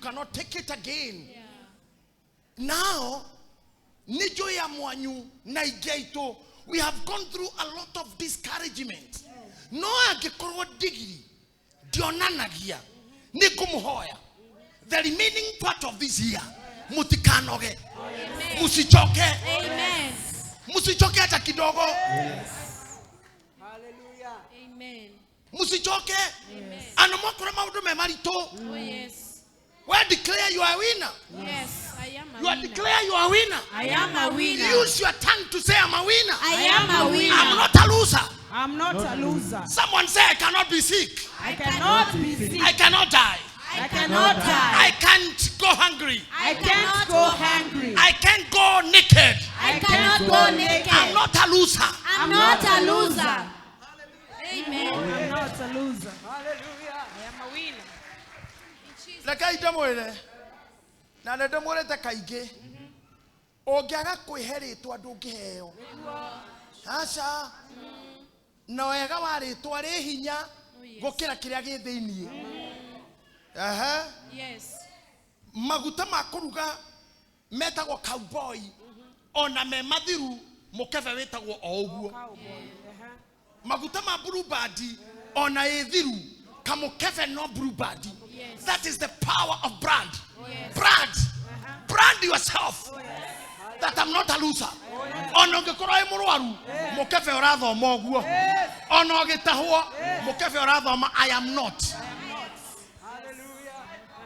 cannot take it again. Now, nĩnjũĩ ya mwanyu na ingĩ aitũ, we have gone through a lot of discouragement. No angĩkorwo ndigiri ndionanagia, nĩ ngũmũhoya the remaining part of this year mutikanoge, musichoke. Amen. Musichoke hata kidogo. Hallelujah. Amen. Musichoke. Amen. Ano mwakora maũndũ me maritũ. Oh yes. We declare you are a winner. Yes, I am a You are winner. declare you are a winner. I am a winner. Use your tongue to say I'm a winner. I am a winner. I'm not a loser. I'm not a loser. Someone say I cannot be sick. I cannot be sick. I cannot die. I cannot die. I can't go hungry. I can't go hungry. I can't go naked. I cannot go naked. I'm not a loser. I'm not a loser. Amen. I'm not a loser. Hallelujah. I am a winner. Reke ndĩmwĩre na nĩ ndĩmwĩrĩte kaingĩ, ũngĩaga kwĩhe rĩtwa ndũngĩheo. Aca, na wega wa rĩtwa rĩ hinya gũkĩra kĩrĩa gĩ thĩiniĩ. Ehe. Yes. Maguta ma kũruga metagwo cowboy, ona me mathiru mũkebe wĩtagwo o ũguo. Maguta ma Blue Band ona ĩ thiru kamũkebe no Blue Band. Yes. That is the power of brand. Yes. Brand. Brand yourself. That I'm not a loser. Ona ũngĩkorwo wĩ mũrwaru, mũkebe ũrathoma ũguo. Ona ũgĩtahwo, mũkebe ũrathoma I am not.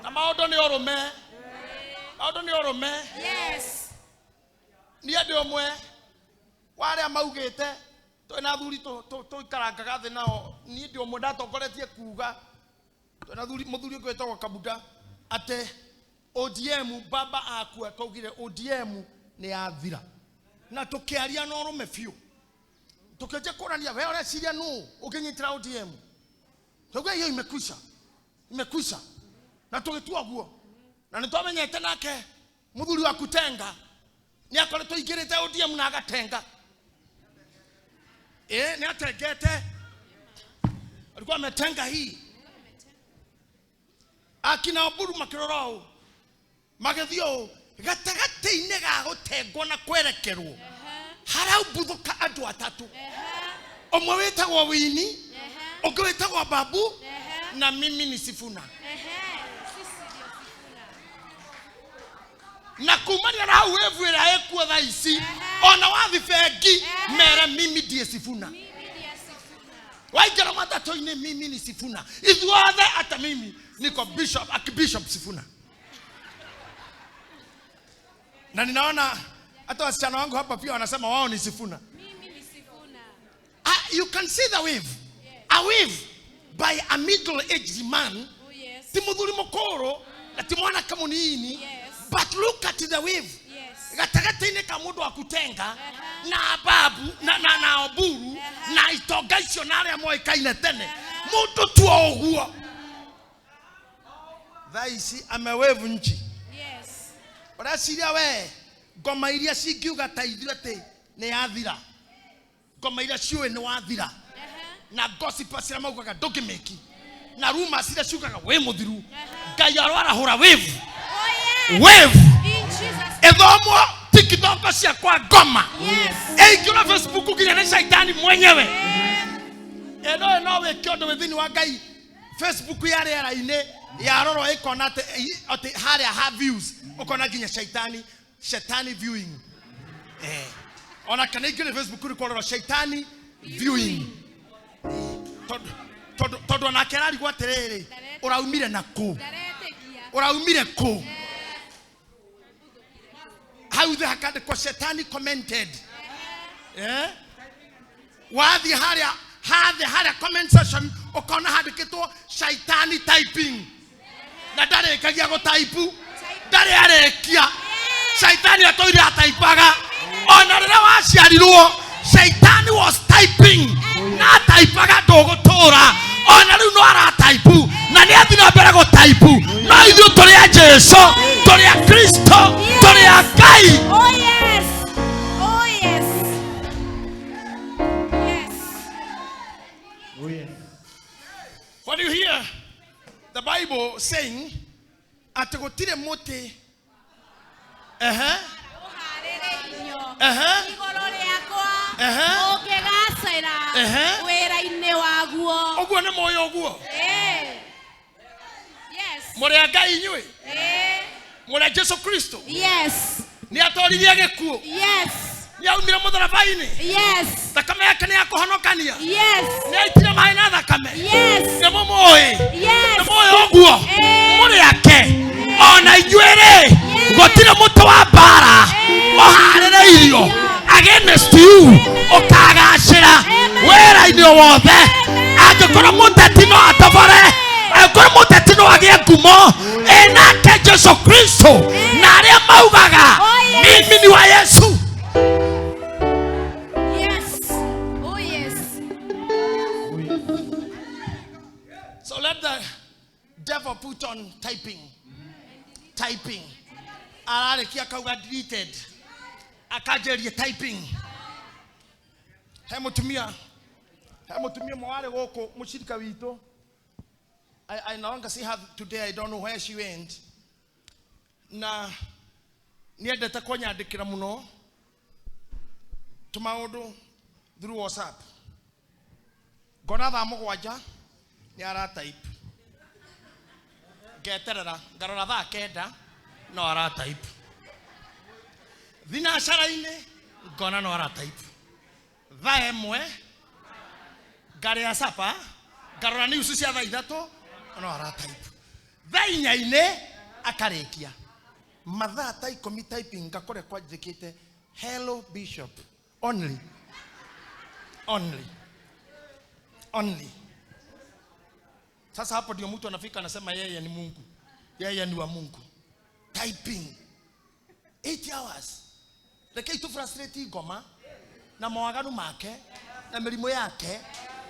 Na maũndũ nĩ ũrũme. Maũndũ nĩ ũrũme. Yes. Niĩ ndĩ ũmwe wa arĩa maugĩte twĩna athuri tũikarangaga thĩ nao. Niĩ ndĩ ũmwe ndatongoretie kuga twĩna mũthuri ũngĩ wĩtagwo Kabuda atĩ ODM baba akua twaugire ODM nĩ yathira, na tũkĩaria na ũrũme biũ, tũkĩanjia kũrania we ũreciria nũ ũngĩnyitĩra ODM, tũgĩa hiyo imekwisha, imekwisha, na tũgĩtua guo, na nĩ twamenyete nake mũthuri wa kutenga nĩ akoretwo aingĩrĩte ODM na agatenga. Nĩ atengete, alikuwa ametenga hii. Akina Oburu makĩrora ũũ, magĩthiĩ ũũ, gatagatĩ-inĩ ga gũtengwo na kwerekerwo haraumbũthũka andũ atatũ. Ũmwe wĩtagwo Wini, ũngĩ wĩtagwo Babu, na mimi ni Sifuna. Na kumania na hau wevu ĩrĩa ĩkuo thaa ici, ona wathi bengi mere mimi ndiĩ Sifuna. Waingĩra matatũ-inĩ mimi ni Sifuna. Ithuothe hata mimi niko bishop, archbishop Sifuna. Na ninaona hata wasichana wangu hapa pia wanasema wao ni Sifuna. Mimi ni Sifuna. You can see the wave. A wave by a middle-aged man. Oh, yes. Ti muthuri mukuru na ti mwanake munini. Yes. But look at the wave. Yes. Gatagatĩ-inĩ ka mũndũ wa kutenga na Babu na Oburu na itonga icio na arĩa moĩkaine tene. Mũndũ tu o ũguo. Thaa ici amewave nchi. Yes. Ũreciria we ngoma iria cingiuga ta ithuĩ atĩ nĩ yathira, ngoma iria ciũĩ nĩ wathira, na gossip ciria maugaga ndũngĩmĩki, na rumors iria ciugaga wĩ mũthiru, Ngai aroarahũra wave. Oh, yes. Wave. In Jesus. Ĩthomwo TikTok ciakwa ngoma. Yes. Ĩingĩra Facebook nginya nĩ shaitani mwenyewe. Ĩno no wĩke ũndũ wĩ thĩinĩ wa Ngai. Facebook ya rĩera-inĩ yarorwo ĩkona atĩ harĩa ha views ũkona nginya shaitani, shetani viewing. Ona kana ingĩrĩ Facebook nĩ kũrorwo shaitani viewing. Tondũ onake ararigwo atĩrĩrĩ, ũraumire na kũ? Ũraumire kũ? Hau thĩ hakandĩkwo shetani commented. Wathiĩ harĩa hathĩ harĩa comment section ũkona handĩkĩtwo shaitani typing. Na ndarĩkagia gũtaipu, ndarĩ arĩkia. Shaitani atũire ataipaga. Ona rĩrĩa waciarirwo, shaitani was typing. Na ataipaga ndũgũtũra. Ona rĩu no arataipu. Na nĩ athiĩ na mbere gũtaipu. No ithuĩ tũrĩ a Jesũ, tũrĩ a Kristo, tũrĩ a Ngai. Oh yes. Oh yes. Yes. Oh yes. When you hear the Bible saying Atĩ gũtirĩ mũtĩ. Ehe. Ũharĩrĩirio Ehe. igũrũ rĩakwa Ehe. ũngĩgacĩra Ehe. wĩra-inĩ waguo. Ũguo nĩ mũĩ ũguo. Ĩĩ. Yes. Mũrĩ a Ngai inyuĩ. Ĩĩ. Mũrĩ a Jesu Kristo. Yes. Nĩ atoririe gĩkuũ. Yes. Nĩ aumire mũtharaba-inĩ. Yes. Thakame yake nĩ ya kũhonokania. Yes. Nĩ aitire maĩ na thakame. Yes. Nĩ mũmũĩ. Yes. Nĩ mũĩ ũguo. Ĩĩ. Mũrĩ ake. Ona inyuĩ rĩ, gũtirĩ mũtĩ wa mbara ũharĩrĩirio against you ũkagacĩra wĩra-inĩ o wothe. Angĩkorwo mũteti no atobore, angĩkorwo mũteti no agĩe ngumo, ĩnake Jesu Kristo na arĩa maugaga Oh, yes. mimi ni wa Yesu. Yes. Oh yes. So let the devil put on typing. Typing. Ararĩkia akauga deleted. Akanjĩrĩria typing. He mũtumia ũmwe warĩ gũkũ mũcirika witũ. I no longer see her today. I don't know where she went. Na nĩendete kũnyandĩkĩra mũno tũmaũndũ through WhatsApp. Ngona thaa mũgwanja nĩ aratype. Ngeterera ngarora thaa kenda no aratype. Thinacara-inĩ ngona no aratype. Thaa ĩmwe ngarĩa sapa ngarora news cia thaa ithatũ no aratype. Thaa inya-inĩ akarĩkia. Mathaa ta ikũmi typing ngakora kwanjĩkĩte hello bishop only. Only. Only. Sasa hapo ndio mtu anafika anasema yeye ni Mungu. Yeye ni wa Mungu. Typing 8 hours. Reke itu frustrate ngoma na mawaganu make na mĩrimũ yake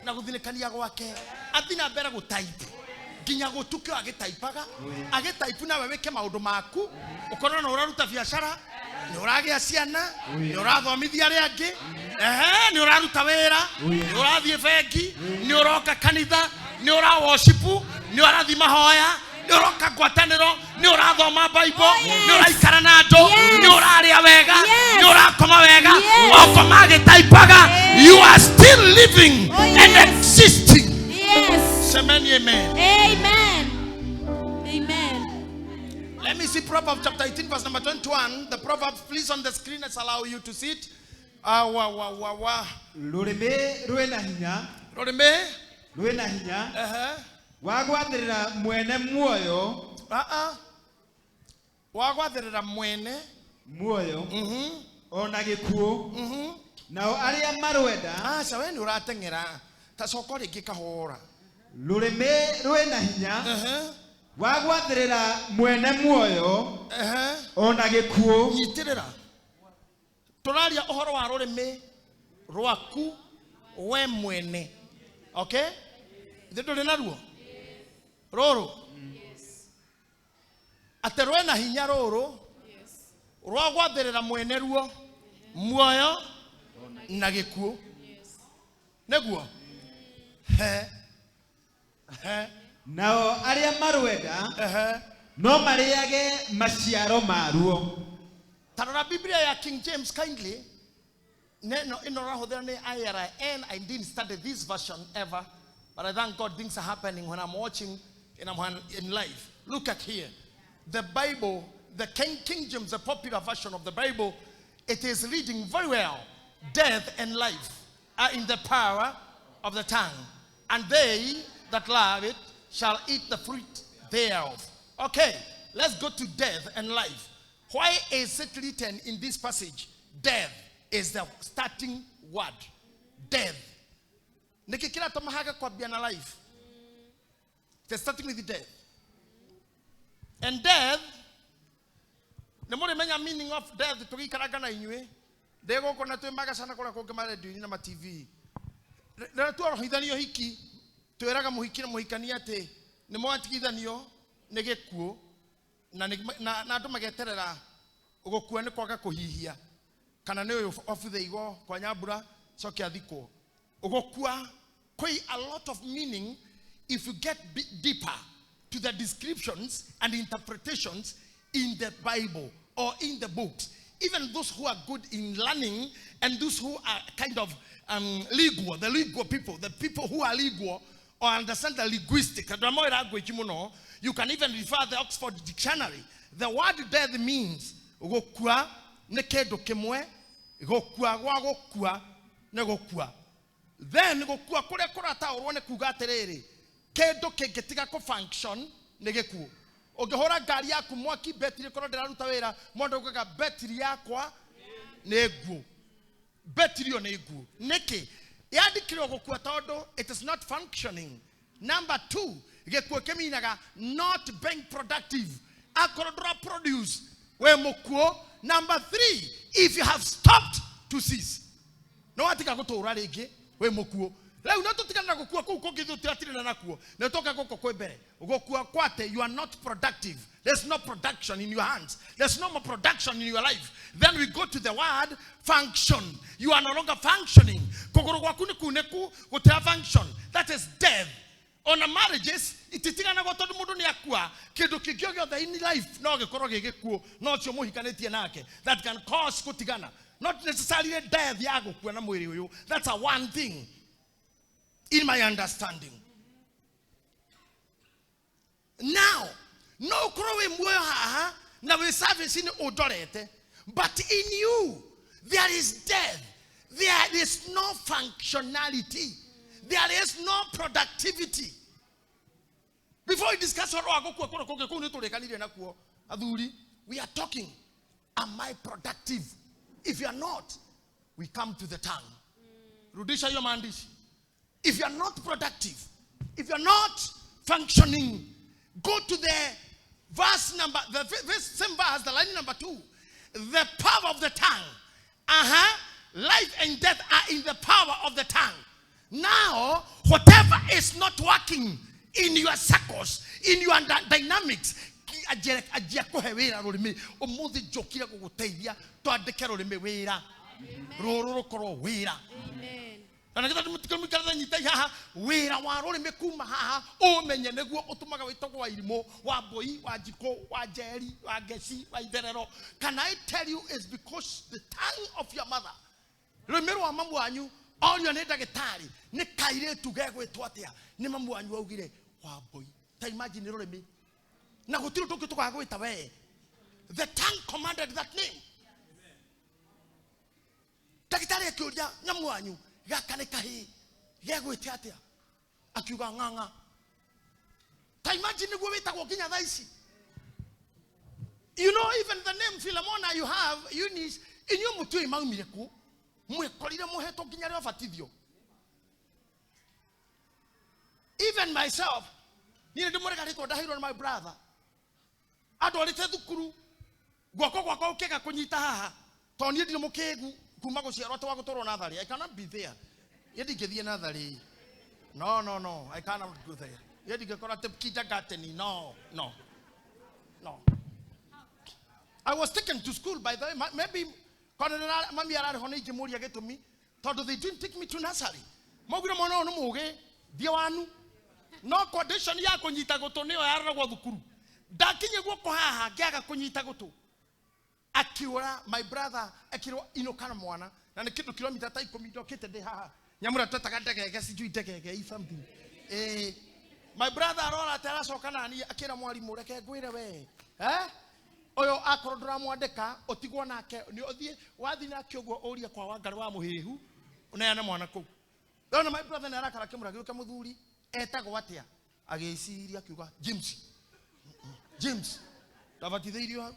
na gũthinĩkania gwake athi na mbere gũtype nginya gũtuke agĩtaipaga agĩtaipu nawe wĩke maũndũ maku ũkorwo na ũraruta biacara nĩ ũragĩa ciana nĩ ũrathomithia arĩa angĩ ehe nĩ ũraruta wĩra nĩ ũrathiĩ bengi nĩ ũroka kanitha nĩ ũra worship nĩ ũrathiĩ mahoya nĩ ũroka ngwatanĩro nĩ ũrathoma Bible Oh, yes. nĩ ũraikara na andũ Yes. nĩ ũrarĩa wega Yes. nĩ ũrakoma wega Yes. okoma agĩtaipaga Yes. you are still living Oh, and yes. existing. Yes. Semeni amen. Amen. Amen. Let me see Proverbs chapter 18 verse number 21. The Proverbs, please, on the screen, let's allow you to see it. Wa wa wa wa. Rũrĩmĩ rwĩna hinya Rũrĩmĩ. rwĩna hinya Ehe. wa gwathĩrĩra mwene muoyo Ah ah. Wa gwathĩrĩra mwene. muoyo ona gĩkuũ nao arĩa marwenda Aca we nĩ ũrateng'era. Ta coka rĩngĩ kahora. rũrĩmĩ rwĩna hinya Ehe. wa gwathĩrĩra mwene muoyo Ehe. ona gĩkuũ Nyitĩrĩra. Tũraria ũhoro wa rũrĩmĩ rwaku we mwene. Okay? Ithe ndũrĩ naruo? Rũrũ. Atĩ rwĩna hinya rũrũ rwa gwathĩrĩra mwene ruo muoyo na gĩkuũ. Nĩguo? He. He. nao arĩa marwenda Ehe. no marĩage maciaro maruo Tarora Biblia ya King James kindly. Neno ino rahũthĩra nĩ IRN. I didn't study this version ever, but I thank God things are happening when I'm watching and I'm in life. Look at here. The Bible, the King James, the popular version of the Bible, it is reading very well. Death and life are in the power of the tongue, and they that love it shall eat the fruit thereof. Okay, let's go to death and life. Why is it written in this passage? Death is the starting word. Death. Niki kĩratũma haga kwambia na life. It's starting with death. And death, nĩ mũrĩmenya meaning of death tũgĩikaranga na inyuĩ. Ndĩ gũkũ na twĩ magacana kũrĩa kũngĩ marendio-inĩ na ma TV. Rĩrĩa tuorohithanio hiki, twĩraga mũhiki na mũhikania atĩ nĩ mwatigithanio nĩ gĩkuũ na na andũ mageterera gũkua nĩ kwaga kũhihia kana nĩ ũyũ obuthe-igwo kwa nyambura coke athikwo. Gũkua kwĩ a lot of meaning if you get deeper to the descriptions and interpretations in the Bible or in the books, even those who are good in learning and those who are kind of legal, the legal people, the people who are legal or understand the linguistic, you can even refer the Oxford Dictionary. The word death means gukua nĩ kĩndũ kĩmwe, gukua gwa gukua nĩ gukua. Then gukua kũrĩa kũrataũrwo nĩ kuga atĩrĩrĩ, kĩndũ kĩngĩtiga kũ function nĩ gĩkuũ. Ũngĩhũra ngari yaku mwaki betiri ĩkorwo ndĩraruta wĩra, mũndũ augaga betiri yakwa nĩ nguũ. Betiri ĩyo nĩ nguũ. Nĩkĩ? Yandĩkirwo gũkua tondũ it is not functioning. Number two, gĩkuũ kĩminaga not being productive. Akorwo ndũra produce, we mũkuũ. Number three, if you have stopped to cease. No watiga gũtũũra rĩngĩ, wĩ mũkuũ. Rĩu no tũtigane na gũkua kũu kũngĩ ithuĩ tũratirĩna nakuo. Na tũke gũkũ kwĩ mbere. Gũkua kwate, you are not productive. There's no production in your hands. There's no more production in your life. Then we go to the word function. You are no longer functioning. Kũgũrũ gwaku nĩ kunĩku, gũtira function. That is death. Ona marriages, ititiganago tondũ mũndũ nĩ akua. Kĩndũ kĩngĩ o gĩothe in life no gĩkorwo gĩ gĩkuũ, no ũcio mũhikanĩtie nake. That can cause gũtigana. Not necessarily death ya gũkua na mwĩrĩ ũyũ. That's a one thing in my understanding. Now, no ũkorwo wĩ muoyo haha na wĩ service-inĩ ũndorete, but in you there is death. There is no functionality. There is no productivity. Before we discuss ũhoro wa gũkua kũrĩa kũngĩ, kũu nĩ tũrĩkanire nakuo, athuri, we are talking, am I productive? If you are not, we come to the tongue. Rudisha hiyo maandishi. If you are not productive, if you are not functioning, go to the verse number, the same verse, the line number 2. The power of the tongue. Life and death are in the power of the tongue. Now, whatever is not working in your circles, in your dynamics, ajia kũhe wĩra rũrĩmĩ. Ũmũthĩ njũkire gũgũteithia twandĩke rũrĩmĩ wĩra. Rũrũ rũkorwo wĩra. Amen. Na nĩgetha mũtikarĩte nyitai haha, wĩra wa rũrĩmĩ kuma haha, ũmenye nĩguo ũtũmaga wĩtagwo wa irimũ, wa mbũi, wa njikũ, wa njeri, wa ngeci, wa itherero. Can I tell you it's because the tongue of your mother, rũrĩmĩ rwa mamu wanyu, orio nĩ ndagĩtarĩ, nĩ kairĩtu gegwĩtwo atĩa, nĩ mamu wanyu augire wa mbũi. Ta imagine rũrĩmĩ. Na gũtirĩ ũndũ ũngĩ tũgagwĩta we. The tongue commanded that name. Ndagĩtarĩ akĩũria nyamu wanyu, gaka nĩ kahĩĩ, gegwĩte atĩa? Akiuga ng'ang'a. Ta imagine nĩguo wĩtagwo nginya thaa ici. You know, even the name Philemona you have, Eunice, inyuĩ mũtiũĩ maumire kũ? Mwekorire mũhetwo nginya rĩa ũbatithio. Even myself, niĩ nĩ ndĩmũrega rĩtwa ndaheirwo nĩ my brother. Andwarĩte thukuru, guoko gwakwa gũkĩaga kũnyita haha, tondũ niĩ ndirĩ mũkĩgu kuma gũciarwo atĩ wa gũtwarwo natharĩ. I cannot be there. Niĩ ndingĩthiĩ natharĩ. No, no, no, I cannot go there. Niĩ ndingĩkorwo atĩ kindergarten. No, no, no. I was taken to school by the way. Maybe korwo mami ararĩ ho nĩ ingĩmũria gĩtũmi, tondũ they didn't take me to nursery. Maugire mwana ũyũ nĩ mũũgĩ, thiĩ wanu. No condition ya kũnyita gũtũ nĩyo yaroragwo thukuru. Ndakinyia guoko haha ngĩaga kũnyita gũtũ. Akiũra my brother akĩrwo inũka na mwana, na nĩ kĩndũ kilomita ta ikũmi ndokĩte ndĩ haha. Nyamũ ĩrĩa twetaga ndegege, sijui ndegege, i something. My brother arora atĩ aracoka naniĩ, akĩra mwarimũ, reke ngwĩre we. Ũyũ akorwo ndũramwandĩka, ũtigwo nake, nĩ ũthiĩ, wathiĩ nake ũguo ũrie kwa Wangarĩ wa Mũhĩhu, ũneane mwana kũu. Ndona my brother nĩ arakara akĩmũra, gĩũke mũthuri, etagwo atĩa? Agĩciria akiuga, James. James. Ndabatithĩirio hau.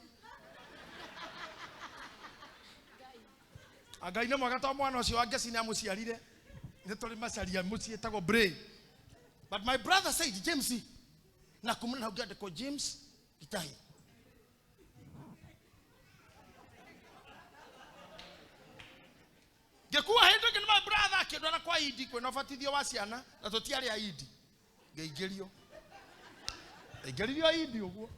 Ngai nĩ mwega tondũ mwana ũcio wa Ngeci nĩ amũciarire. Nĩ tũrĩ macaria mũciĩ etagwo Bray. But my brother said, James, na kumana hau ngĩandĩkwo James Gitahi. Ngĩkua hĩndĩ ĩngĩ nĩ my brother akĩndwara kwa Idi kwĩna ũbatithio wa ciana, na tũtiarĩ a Idi. Ngĩingĩrio. Ndaingĩririo Idi ũguo.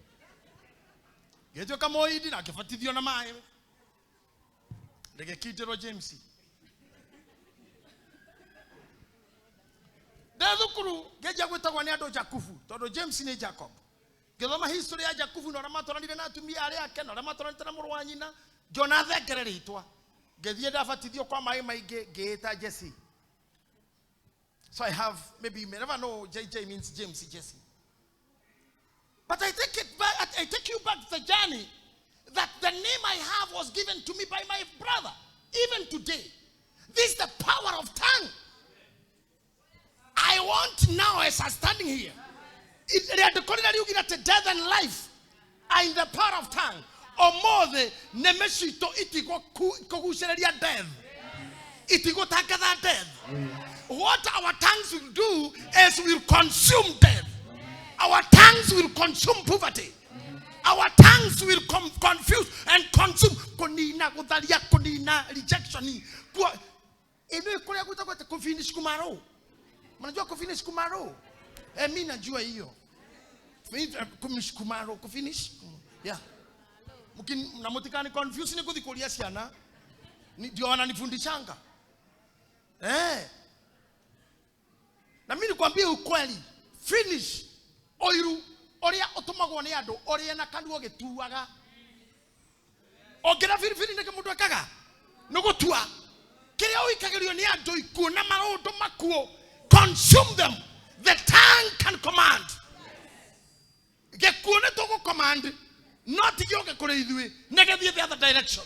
Ngĩtuĩka Mũhindi na ngĩbatithio na maĩ. Ndĩgĩkindĩrwo James. Ndĩ thukuru ngĩanjia gwĩtagwo nĩ andũ Jakubu, tondũ James nĩ Jacob. Ngĩthoma history ya Jakubu na ũrĩa matwaranire na atumia arĩa ake na ũrĩa matwaranĩte na mũrũ wa nyina, ngĩona thengere rĩtwa. Ngĩthiĩ ndabatithio kwa maĩ maingĩ, ngĩĩta Jesse. So I have, maybe you may never know, JJ means James Jesse. But I take it back, I take you back to the journey that the name I have was given to me by my brother, even today. This is the power of tongue. I want now, as I'm standing here, rĩandĩko rĩrĩa riugire atĩ death and life are in the power of tongue. Ũmũthĩ nĩmĩ citũ itigũkũgucĩrĩria death, itigũtangatha death. What our tongues will do is will consume death. Our tongues will consume poverty. Our tongues will confuse and consume kunina gutharia kunina rejection. Ino kuria gwitagwo atĩ kufinish kumaro. Mnajua kufinish kumaro? Mimi najua hiyo. Kufinish kumaro, kufinish. Yeah. Mkin na mutikani confuse ni kuthikuria ciana. Ndio wananifundishanga. Na mimi nikwambie ukweli. Finish. Oiru oria utumagwo ni andu oria na kanua gituaga. Ongira biribiri niki mundu ekaga? Ni gutua. Kiria uikagirio ni andu ikuo na maundu makuo. Consume them. The tongue can command. Gikuo ni tugu command, not gioke kuri ithui, nigethie the other direction.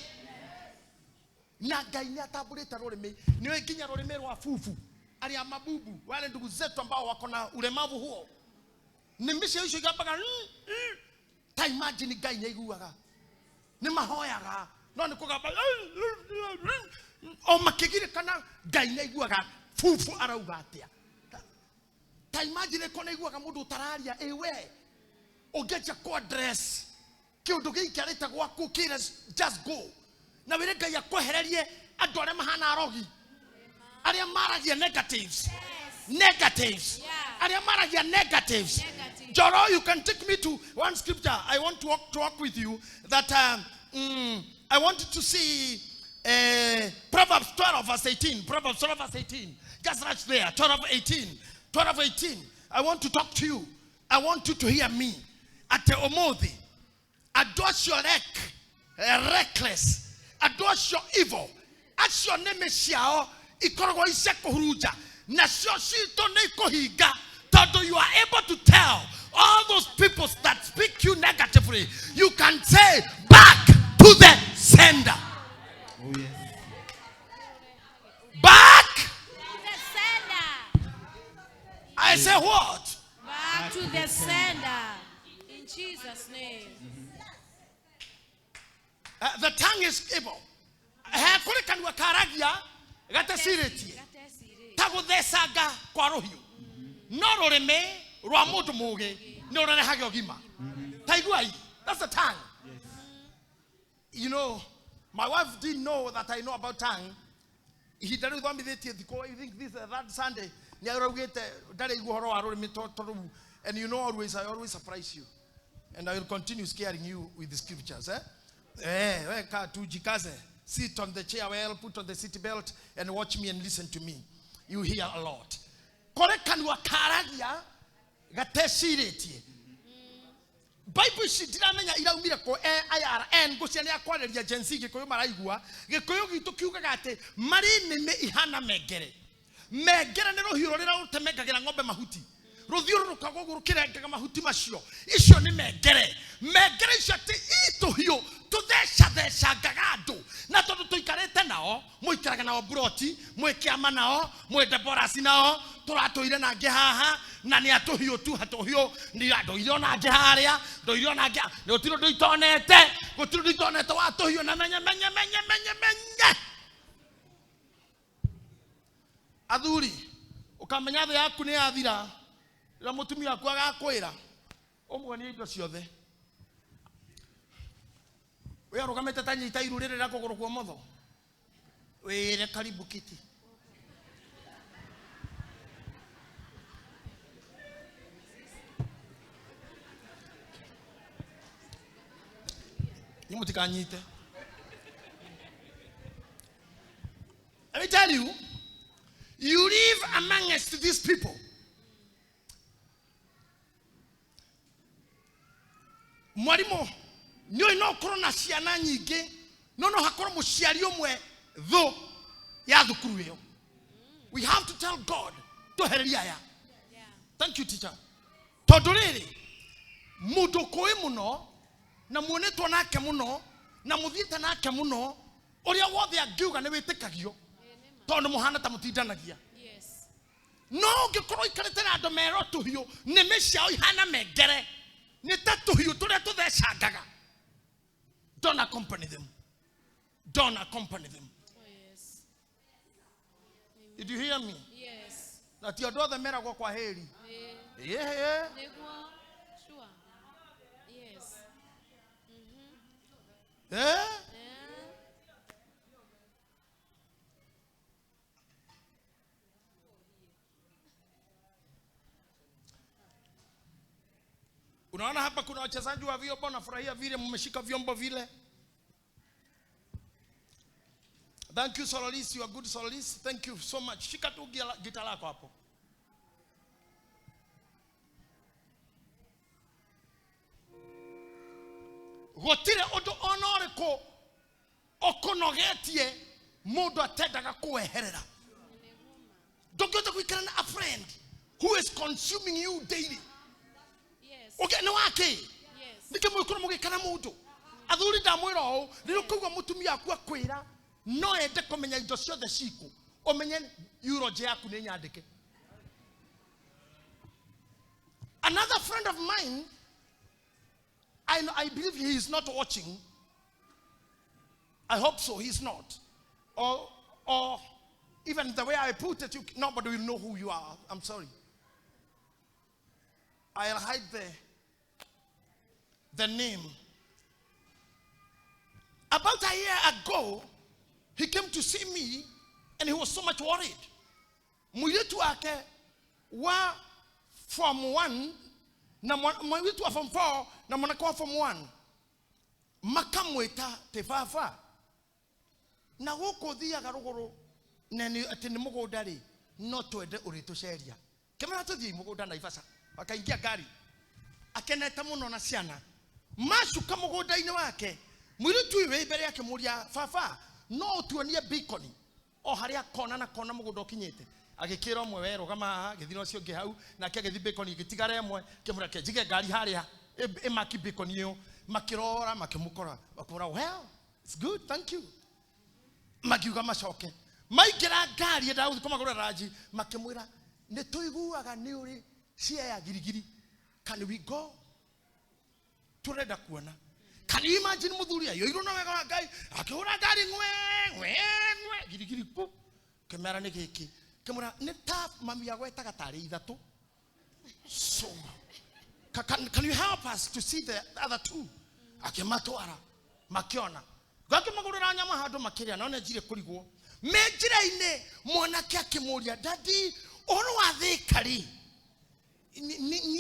Na Ngai ni atamburite rurimi, ni nginya rurimi rwa fufu aria mabubu wale ndugu zetu ambao wako na ulemavu huo. Ni mbica icio igambaga ta imagine Ngai ni aiguaga. Ni mahoyaga no ni kugamba o makigirikana Ngai ni aiguaga fufu arauga atia. Ta imagine ko ni aiguaga mundu utararia ewe ungeja ku address kiundu giikarite gwaku kire just go. Na wire Ngai akwehererie andu aria mahana arogi aria maragia negatives. Negatives. Yeah. Aria maragia negatives. Negative. Joro, you can take me to one scripture. I want to talk with you that I want to see Proverbs 12 verse 18. Proverbs 12 verse 18. Just right there. 12:18. 12:18. I want to talk to you. I want you to hear me. At omothi. Adosh your reckless. Adosh your evil. Acio nĩmĩ ciao ikoragwo icia kũhurunja nacio citũ nĩ ikũhinga tondũ you are able to tell all those people that speak you negatively. You can say back to the sender. Oh, yes. Back to the sender. I say what? Back to the sender. In Jesus' name. The tongue is able. He kũrĩ kanua karagia gatecirĩtie ta gũthecanga kwa rũhiũ no rũrĩmĩ rwa mũndũ mũũgĩ nĩ ũrerehaga ũgima. Ta iguai, that's the tongue. You know, my wife didn't know that I know about tongue. Ihinda rĩu thomithĩtie thikũ, I think this that Sunday nĩ araugĩte ndarĩ igua ũhoro wa rũrĩmĩ tondũ, and you know always I always surprise you and I will continue scaring you with the scriptures, eh? Weka tujikaze. Sit on the chair well, put on the seat belt and watch me and listen to me. You hear a lot. Kore kanua karagia gatecirĩtie. Bible ici ndiramenya iraumire kũ AIRN ngũcia nĩ akwarĩria Gen Z Gĩkũyũ maraigua. Gĩkũyũ gitũ kiugaga atĩ marĩ nĩmĩ ihana mengere. Mengere nĩ rũhiũ rũrĩa rũtemengagĩra ng'ombe mahuti. Rũthiũrũrũkaga ũguo rũkĩrengaga mahuti macio. Icio nĩ mengere. Mengere icio atĩ itũhiũ tũthecathecangaga andũ. Na tondũ tũikarĩte nao, mũikaraga nao buroti, mwĩ kĩama nao, mwĩ Deborahs nao, tũratũire na angĩ haha, na nĩ atũhiũ tu, atũhiũ, nĩ ndũire ona angĩ harĩa, ndũire ona angĩ, gũtirĩ ũndũ itonete, gũtirĩ ũndũ itonete wa tũhiũ na menye, menye, menye, menye, menye. Athuri, ũkamenya thĩ yaku nĩ yathira, rĩrĩa mũtumia waku agakwĩra, ũmuonie indo ciothe. We arũgamĩte ta nyita iru rĩrĩ rĩa kũgũrũ kwa ũmotho. Wĩre karibu kiti. Nĩ mũtikanyite. Let me tell you, you live amongst these people. Mwarimũ, nĩ ũĩ no ũkorwo na ciana nyingĩ no no hakorwo mũciari ũmwe thũ ya thukuru ĩyo. We have to tell God twehererie aya. Thank you, teacher. Tondũ rĩrĩ, mũndũ ũkũĩ mũno na muonetwo nake mũno na mũthiĩte nake mũno, ũrĩa wothe angiuga nĩ wĩtĩkagio tondũ mũhana ta mũtindanagia. Yes. No ũngĩkorwo ũikarĩte na andũ merwo tũhiũ, nĩmĩ ciao ihana mengere, nĩ ta tũhiũ tũrĩa tũthecangaga. Don't accompany them. Don't accompany them. Oh, yes. Did you hear me? Yes. Na ti andũ othe meragwo kwa heri. Eh, Yeah. nĩguo. Sure. Yes. Eh? Eh. Unaona hapa kuna wachezaji wa vyombo, nafurahia vile mmeshika vyombo vile. Thank you soloist, you are good soloist. Thank you so much. Shika tu gita lako hapo. Gũtirĩ ũndũ ona ũrĩkũ ũkũnogetie mũndũ atendaga kũweherera. Ndũngĩhota gũikara na a friend who is consuming you daily. Yes. Ũngĩ nĩ wakĩ? Yes. Nĩkĩ mũgĩkorwo mũgĩkana mũndũ? Athuri ndamwĩra ũũ, rĩrĩa ũkũigua mũtumia aku akwĩra no ende kũmenya indo ciothe ciku, ũmenye eulogy yaku nĩ nyandĩke. Another friend of mine, I believe he is not watching. I hope so, he's not. Or even the way I put it, nobody will know who you are. I'm sorry. I'll hide the name. About a year ago, he came to see me and he was so much worried. Mũirĩtu wake wa form 1 na mũirĩtu wa form 4 na mwanake wa form 1 makamwĩta te baba, na gũkũ thiaga rũgũrũ na nĩ atĩ nĩ mũgũnda rĩ, no twende ũrĩtũceria. Kĩmera tũthiĩ mũgũnda Naivasha, akaingia ngari akenete mũno na ciana. Macuka mũgũnda-inĩ wake, mũirĩtu ũyũ wĩ mbere akĩmũria, baba, no ũtuonie beacon o harĩa kona na kona mũgũnda ũkinyĩte. Agĩkĩra ũmwe, we rũgama haha, agĩthiĩ na ũcio ũngĩ hau, nake agĩthiĩ beacon ĩgĩtigara ĩmwe, akĩmwĩra, reke njige ngari harĩa, ĩmaki beacon ĩyo. Makĩrora, makĩmũkora, makĩmwĩra, well, it's good, thank you. Makiuga macoke. Maingĩra ngari endaga gũthiĩ kũmagũrĩra ranji, makĩmwĩra, nĩ tũiguaga nĩ ũrĩ cia girigiri. Can we go? Tũrenda kuona. Can you imagine mũthuri aiyũirwo na wega wa Ngai, akĩhũra ngari ng'we, ng'we, ng'we, girigiri ku. Kĩmera nĩ gĩkĩ. Kĩmwĩra, nĩ ta mami agwetaga tarĩ ithatũ. So, can you help us to see the other two? Akĩmatwara, makĩona. Gakĩmagũrĩra nyama handũ makĩrĩa, no nĩ njire kũrigwo. Me njĩra-inĩ, mwanake akĩmũria, daddy, ũhoro wa Thĩka rĩ,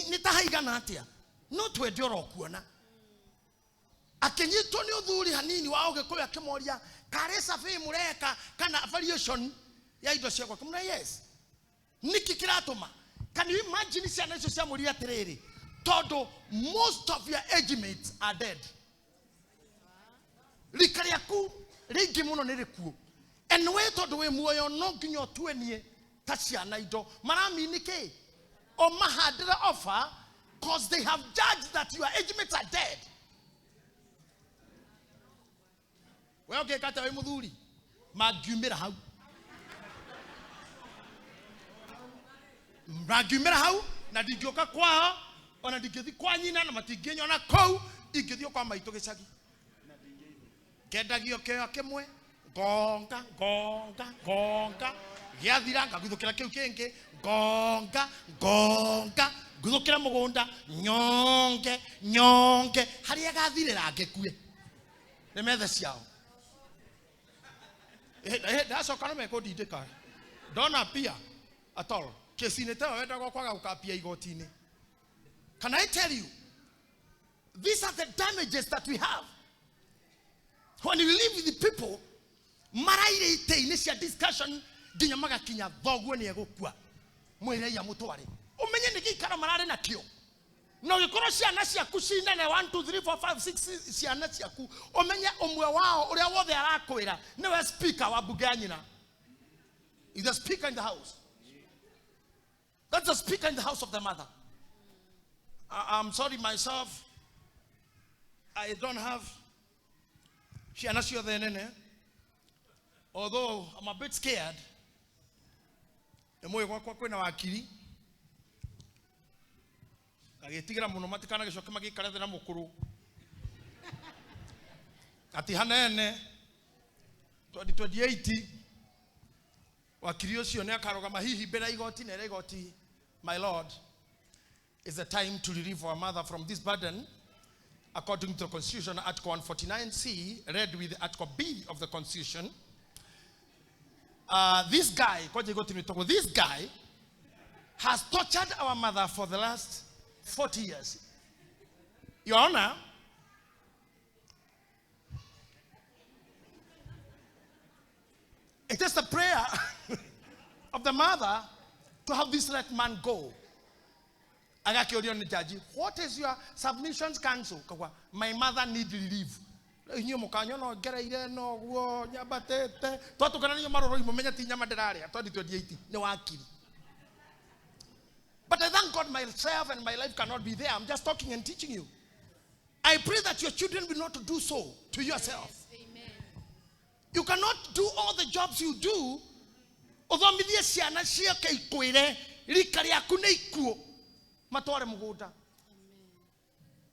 nĩ ta haigana atĩa? No twende oro kuona. Akĩnyitwo nĩ ũthuri hanini wa Ũgĩkũyũ akĩmoria, karĩ survey mũreka kana valuation ya indo ciakwa? Akĩmwĩra, yes. Nĩkĩ kĩratũma? Can you imagine ciana icio ciamũria atĩrĩrĩ, tondũ most of your age mates are dead. Rika rĩaku rĩingĩ mũno nĩ rĩkuũ. And we tondũ wĩ muoyo no nginya ũtuenie ta ciana indo. Maramini kĩ? O mahandĩre offer, cause they have judged that your age mates are dead. We ũngĩka atĩa wĩ mũthuri? Mangiumĩra hau. Mangiumĩra hau na ndingĩũka kwao, ona ndingĩthiĩ kwa nyina na matingĩnyona kũu, ingĩthiĩ kwa maitũ gĩcagi. Ngendagio kĩoya kĩmwe, ngonga, ngonga, ngonga, gĩathira ngaguthũkĩra kĩu kĩngĩ, ngonga, ngonga, nguthũkĩra mũgũnda, nyonge, nyonge, harĩa gathirĩra ngĩkue. Nĩ methe ciao. Ndacoka no mekũndindĩka. Ndona pia at all. Kesi-inĩ ta ĩyo wendagwo kwaga gũkapia igoti-inĩ. Can I tell you, these are the damages that we have. When we live with the people, maraire itĩ-inĩ cia discussion nginya magakinya thoguo nĩ egũkua. Mwĩre ia mũtware. Ũmenye nĩ gĩikaro mararĩ nakĩo. Na ũgĩkorwo ciana ciaku ci nene 1 2 3 4 5 6 ciana ciaku, ũmenye ũmwe wao ũrĩa wothe arakwĩra nĩwe speaker wa bunge ya nyina. Is the speaker in the house. That's the speaker in the house of the mother. I'm sorry myself, I don't have ciana ciothe nene, although I'm a bit scared. Nĩ mũĩ gwakwa kwĩna wakiri, agĩtigĩra mũno matikanagĩcoke magĩikare thĩ na mũkũrũ ati hanene 2028 wakiri ũcio nĩ akarũgama hihi mbere ya igoti na ere igoti, my lord, is the time to relieve our mother from this burden according to the Constitution, Article 149C, read with Article B of the Constitution. This guy, kwanja igoti nĩ togwo, this guy has tortured our mother for the last 40 years. Your Honor, it is the prayer of the mother to have this let man go. Agakĩũrio nĩ jaji, what is your submissions counsel? Kagwa, my mother need relief. Rĩu inyuĩ mũkanyona ngereire noguo nyambatĩte twatũkananio marũrũ mũmenye ti nyama ndĩrarĩa 2028 nĩ wakiri. But I thank God myself and my life cannot be there. I'm just talking and teaching you. I pray that your children will not do so to yourself. Amen. You cannot do all the jobs you do ũthomithie ciana ciake ikwĩre rika rĩaku nĩ ikuũ matware mũgũnda.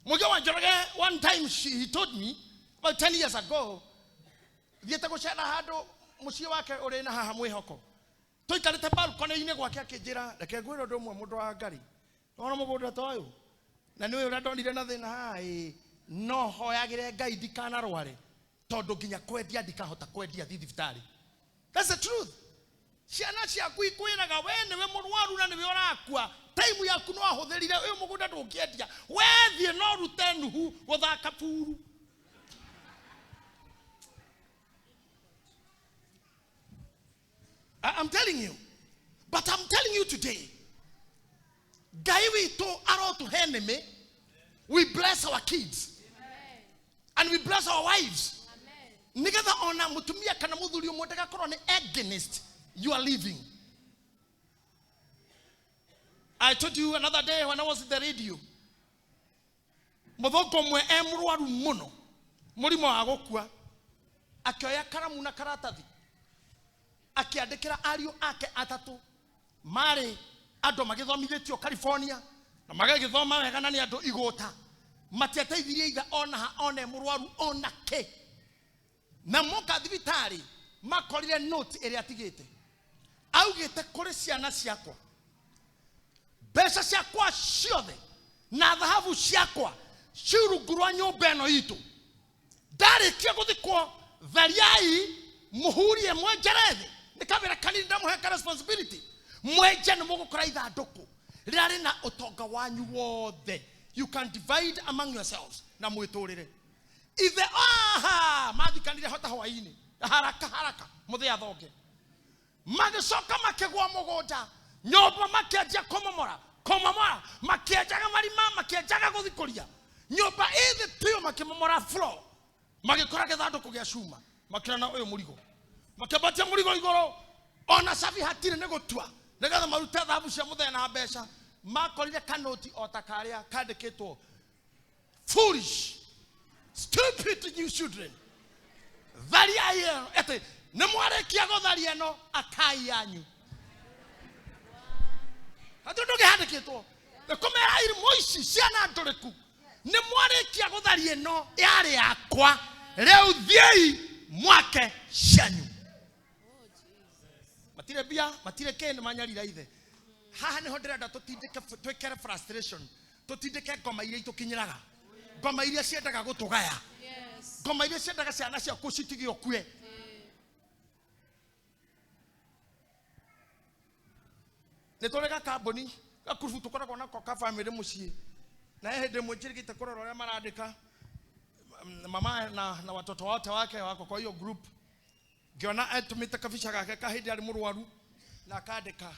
Mũgĩ wa Njoroge, one time he told me about 10 years ago, thiĩte gũcera handũ mũciĩ wake ũrĩ na haha mwĩhoko, tũikarĩte balcony-inĩ gwake akĩnjĩra, reke ngwĩre ũndũ ũmwe mũndũ wa Ngai, wona mũgũnda ta ũyũ na nĩ ũyũ ũrĩa ndonire na thĩna haha ĩ, no hoyagĩre Ngai ndikanarware tondũ nginya kwendia ndikahota kwendia thiĩ thibitarĩ. That's the truth. Ciana ciaku ikwĩraga we nĩwe mũrwaru na nĩwe ũrakua, time yaku no ahũthĩrire ũyũ mũgũnda ndũngĩendia, we thiĩ no rute Nuhu gũthaka puru. I'm telling you. But I'm telling you today, Ngai witũ arotũhe nĩmĩ. We bless our kids. Amen. And we bless our wives. Amen. Nĩgetha ona mũtumia kana mũthuri ũmwe ndagakorwo nĩ against you are living. I told you another day when I was in the radio, mũthũngũ ũmwe e mũrwaru mũno mũrimũ wa gũkua, akĩoya karamu na karatathi akĩandĩkĩra ariũ ake atatũ marĩ andũ magĩthomithĩtio California na magagĩthoma wega na nĩ andũ igũta, matiateithirie ithe ona ha ona e mũrwaru ona kĩ. Na moka thibitarĩ makorire note ĩrĩa atigĩte, augĩte kũrĩ ciana ciakwa, mbeca ciakwa ciothe na thahabu ciakwa ci rungu rwa nyũmba ĩno itũ, ndarĩkia gũthikwo thariai mũhurie mwenjere thĩ, nĩ kawĩra kanini ndamũhe responsibility, mwenje nĩ mũgũkora ithandũkũ rĩrĩa rĩna ũtonga wanyu wothe, you can divide among yourselves na mwĩtũrĩre. Ithe aha mathikanire hota hwainĩ haraka haraka mũthĩa thonge, magĩcoka makĩgũa mũgũnda nyũmba, makĩanjia kũmomora kũmomora, makĩenjaga marima, makĩenjaga gũthikũria nyũmba ĩthĩ biũ, makĩmomora floor, magĩkora gĩthandũkũ gĩa cuma, makĩona ũyũ mũrigo, makĩambatia mũrigo igũrũ, ona cabi hatirĩ nĩ gũtua nĩgetha marute thahabu cia mũthenya na mbeca. Makorire kanoti o ta karĩa kandĩkĩtwo foolish stupid new children, thariai ĩno atĩ nĩ mwarĩkia gũtharia ĩno akai yanyu. Hatirĩ ũndũ ũngĩ handĩkĩtwo nĩ kũmera irimũ ici ciana ndũrĩku, nĩ mwarĩkia gũtharia ĩno yarĩ yakwa, rĩu thiĩi mwake cianyu. Matirĩ mbia, matirĩ kĩ, nĩ manyarira ithe. Haha nĩho ndĩrenda tũtindĩke, twĩkere frustration, tũtindĩke ngoma iria itũkinyĩraga, ngoma iria ciendaga gũtũgaya, Yes. ngoma iria ciendaga ciana ciaku citige ũkue. Nĩ tũrĩ gakambuni gakurubu tũkoragwo nako ka bamĩrĩ mũciĩ, na he hĩndĩ ĩmwe njĩrĩgĩte kũrora ũrĩa marandĩka mama na watoto wote wake wako kwa hiyo group, ngĩona etũmĩte kabica gake ka hĩndĩ arĩ mũrwaru na akandĩka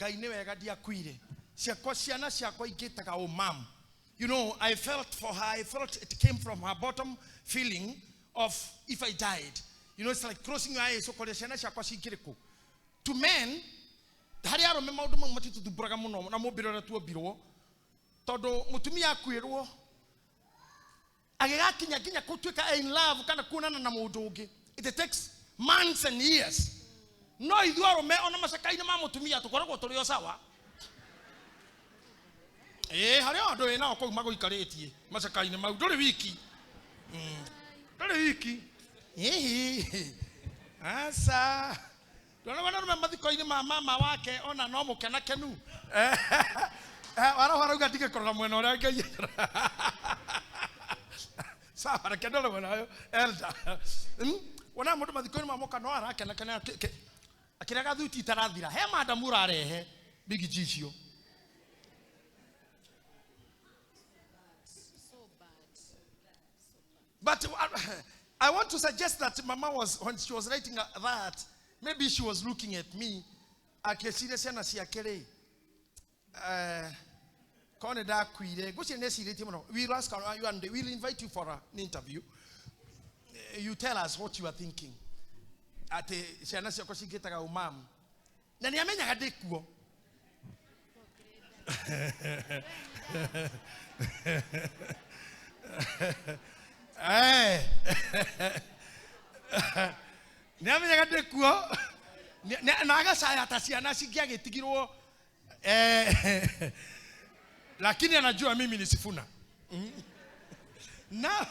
Ngai nĩ wega ndiakuire, ciakwa ciana ciakwa ingĩtaga ũmamu. You know, I felt for her. I felt it came from her bottom feeling of if I died. You know, it's like closing your eyes. Ũkoria ciana ciakwa cikĩrĩ kũ. To men, harĩ arũme maũndũ mau matitũthumbũraga mũno na mũmbĩre ũrĩa tuombirwo tondũ mũtumia akuĩrwo agĩgakinya nginya gũtuĩka in love kana kuonana na mũndũ ũngĩ, it takes months and years. No ithuĩ arũme ona macaka-inĩ ma mũtumia tũkoragwo tũrĩ o sawa. Ĩĩ, harĩ o andũ wĩ nao kũu magũikarĩtie macaka-inĩ mau, ndũrĩ wiki. Ndũrĩ wiki. Ĩhĩ, aca ndona wanarume mathiko-inĩ ma mama wake ona no mũkenakenu. Waroho arauga ndige kũrora mwena ũrĩa Ngai. Sawa, reke ndore mwena ũyũ elder. Wona mũndũ mathiko-inĩ ma mũka no arakenakena akĩrega thuti itarathira. He madamu ũrarehe big G icio. But I want to suggest that Mama was, when she was writing that, maybe she was looking at me, akĩciria ciana ciake rĩ, korwo nĩ ndakuire, ngwĩciria nĩ ecirĩtie mũno. We'll ask her, and we'll invite you for an interview. You tell us what you are thinking. Atĩ ciana ciakwa cingĩtaga ũmamu. Na nĩ amenyaga ndĩ kuo. Nĩ amenyaga ndĩ kuo. Na agacaya ta ciana cingĩagĩtigirwo. Lakini anajua mimi ni Sifuna. Now,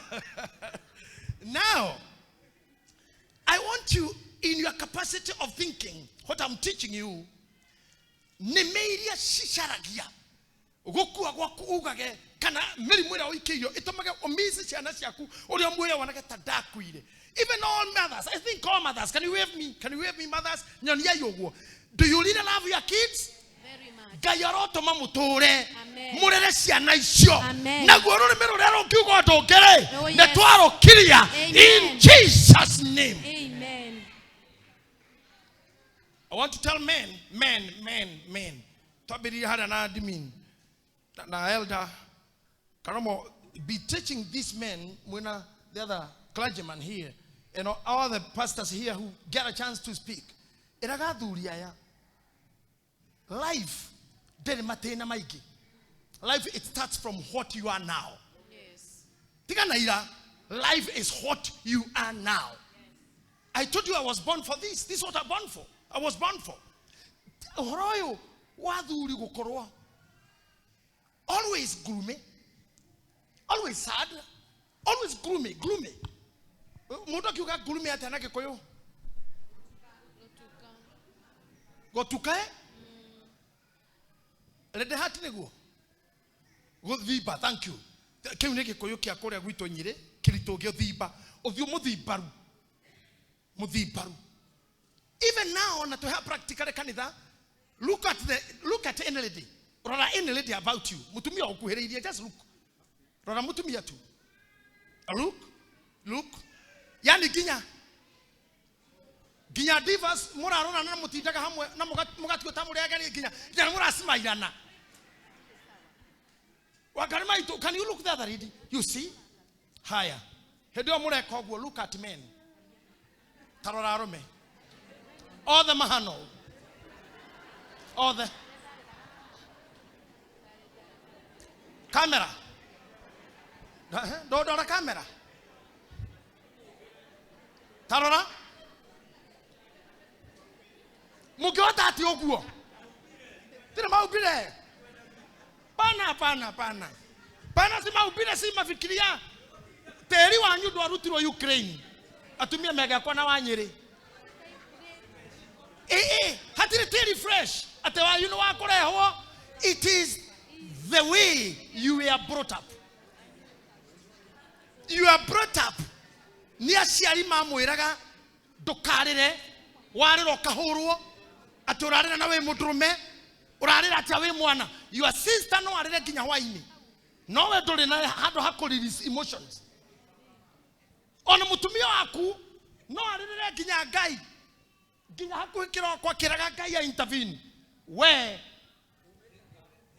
I want you, in your capacity of thinking, what I'm teaching you, nĩ mĩiria cicaragia gũkua gwaku ugage kana mĩrimũ ĩrĩa ũikĩirio ĩtũmage ũmici ciana ciaku ũrĩa muoyo wonage ta ndakuire. Even all mothers, I think all mothers, can you wave me? Can you wave me, mothers? Nyoniai ũguo. Do you really love your kids? Very much. Ngai arotũma mũtũre Amen. mũrere ciana icio. Amen. Naguo rũrĩmĩ rũrĩa rũngiuga ũndũ ũngĩ-rĩ, Oh, nĩ yes. twarũkiria. Amen. In Jesus' name. Amen. I want to tell men, men, men, men. Twambĩrĩrie harĩa na admin na elder Karomo, be teaching these men, mwena the other clergyman here, and all the pastors here who get a chance to speak. Ĩraga athuri aya, life ndĩrĩ matĩna maingĩ. Life, it starts from what you are now. Yes. Tiga na ira, life is what you are now. I told you I was born for this. This is what I'm born for. I was born for. Ũhoro ũyũ wa athuri gũkorwo always gloomy, always sad, always gloomy, gloomy. Mũndũ akiuga gloomy atĩa na Gĩkũyũ? Gũtuka, eh? Rende hati nĩguo? Gũthimba, thank you. Kĩu nĩ Gĩkũyũ kĩa kũrĩa gwitũ Nyĩrĩ, kĩritũ gĩthimba. Ũthiũ mũthimbaru. Mũthimbaru. Even now, na tũhe practically kanitha, look at any lady. Rora any lady about you. Mũtumia ũkuhĩrĩirie, just look. Rora mũtumia tu. Look, look. Yani nginya divas mũrarora na mũtindaga hamwe na mũgatua ta mũrĩ ageni nginya mũracimairana. Wangari maitũ, can you look the other lady? You see? Haya. Hĩndĩ ĩyo mũreka ũguo, look at men. Ta rora arũme. Othe mahana ũguo. Othe. Kamera. Ndondora kamera. Ta rora. Mũngĩhota atĩa ũguo? Tirĩ maumbire. Pana, pana, pana. Pana si maumbire, si mafikiria. Tĩri wanyu ndwarutirwo Ukraine. Atumia megakwa na wa Nyĩrĩ. Ĩ, hatirĩ tĩri fresh. Atĩ wanyu nĩ wa kũrehwo. It is the way you were brought up. You are brought up. Nĩ aciari mamwĩraga ndũkarĩre, warĩra ũkahũrwo, atĩ ũrarĩra na wĩ mũndũrũme, ũrarĩra atĩa wĩ mwana. Your sister no arĩre nginya hwainĩ, no we ndũrĩ na handũ ha kũ release emotions. Ona mũtumia waku no arĩrĩre nginya Ngai, nginya hakuhĩ kĩroko akĩraga Ngai a intervene. We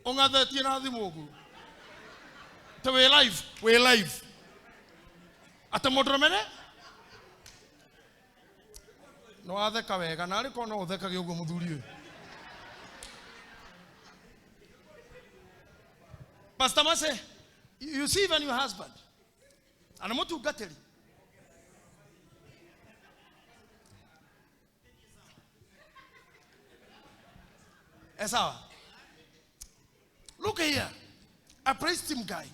ũng'athetie na thimũ ũguo. Atĩ wĩ live, wĩ live. Atĩ mũndũrũme nĩ nĩ watheka wega na arĩ korwo no ũthekage ũguo mũthuri ũyũ. Pastor Mase, you see even your husband ana mũtungatĩri. Sawa. Look here, a praise team guy.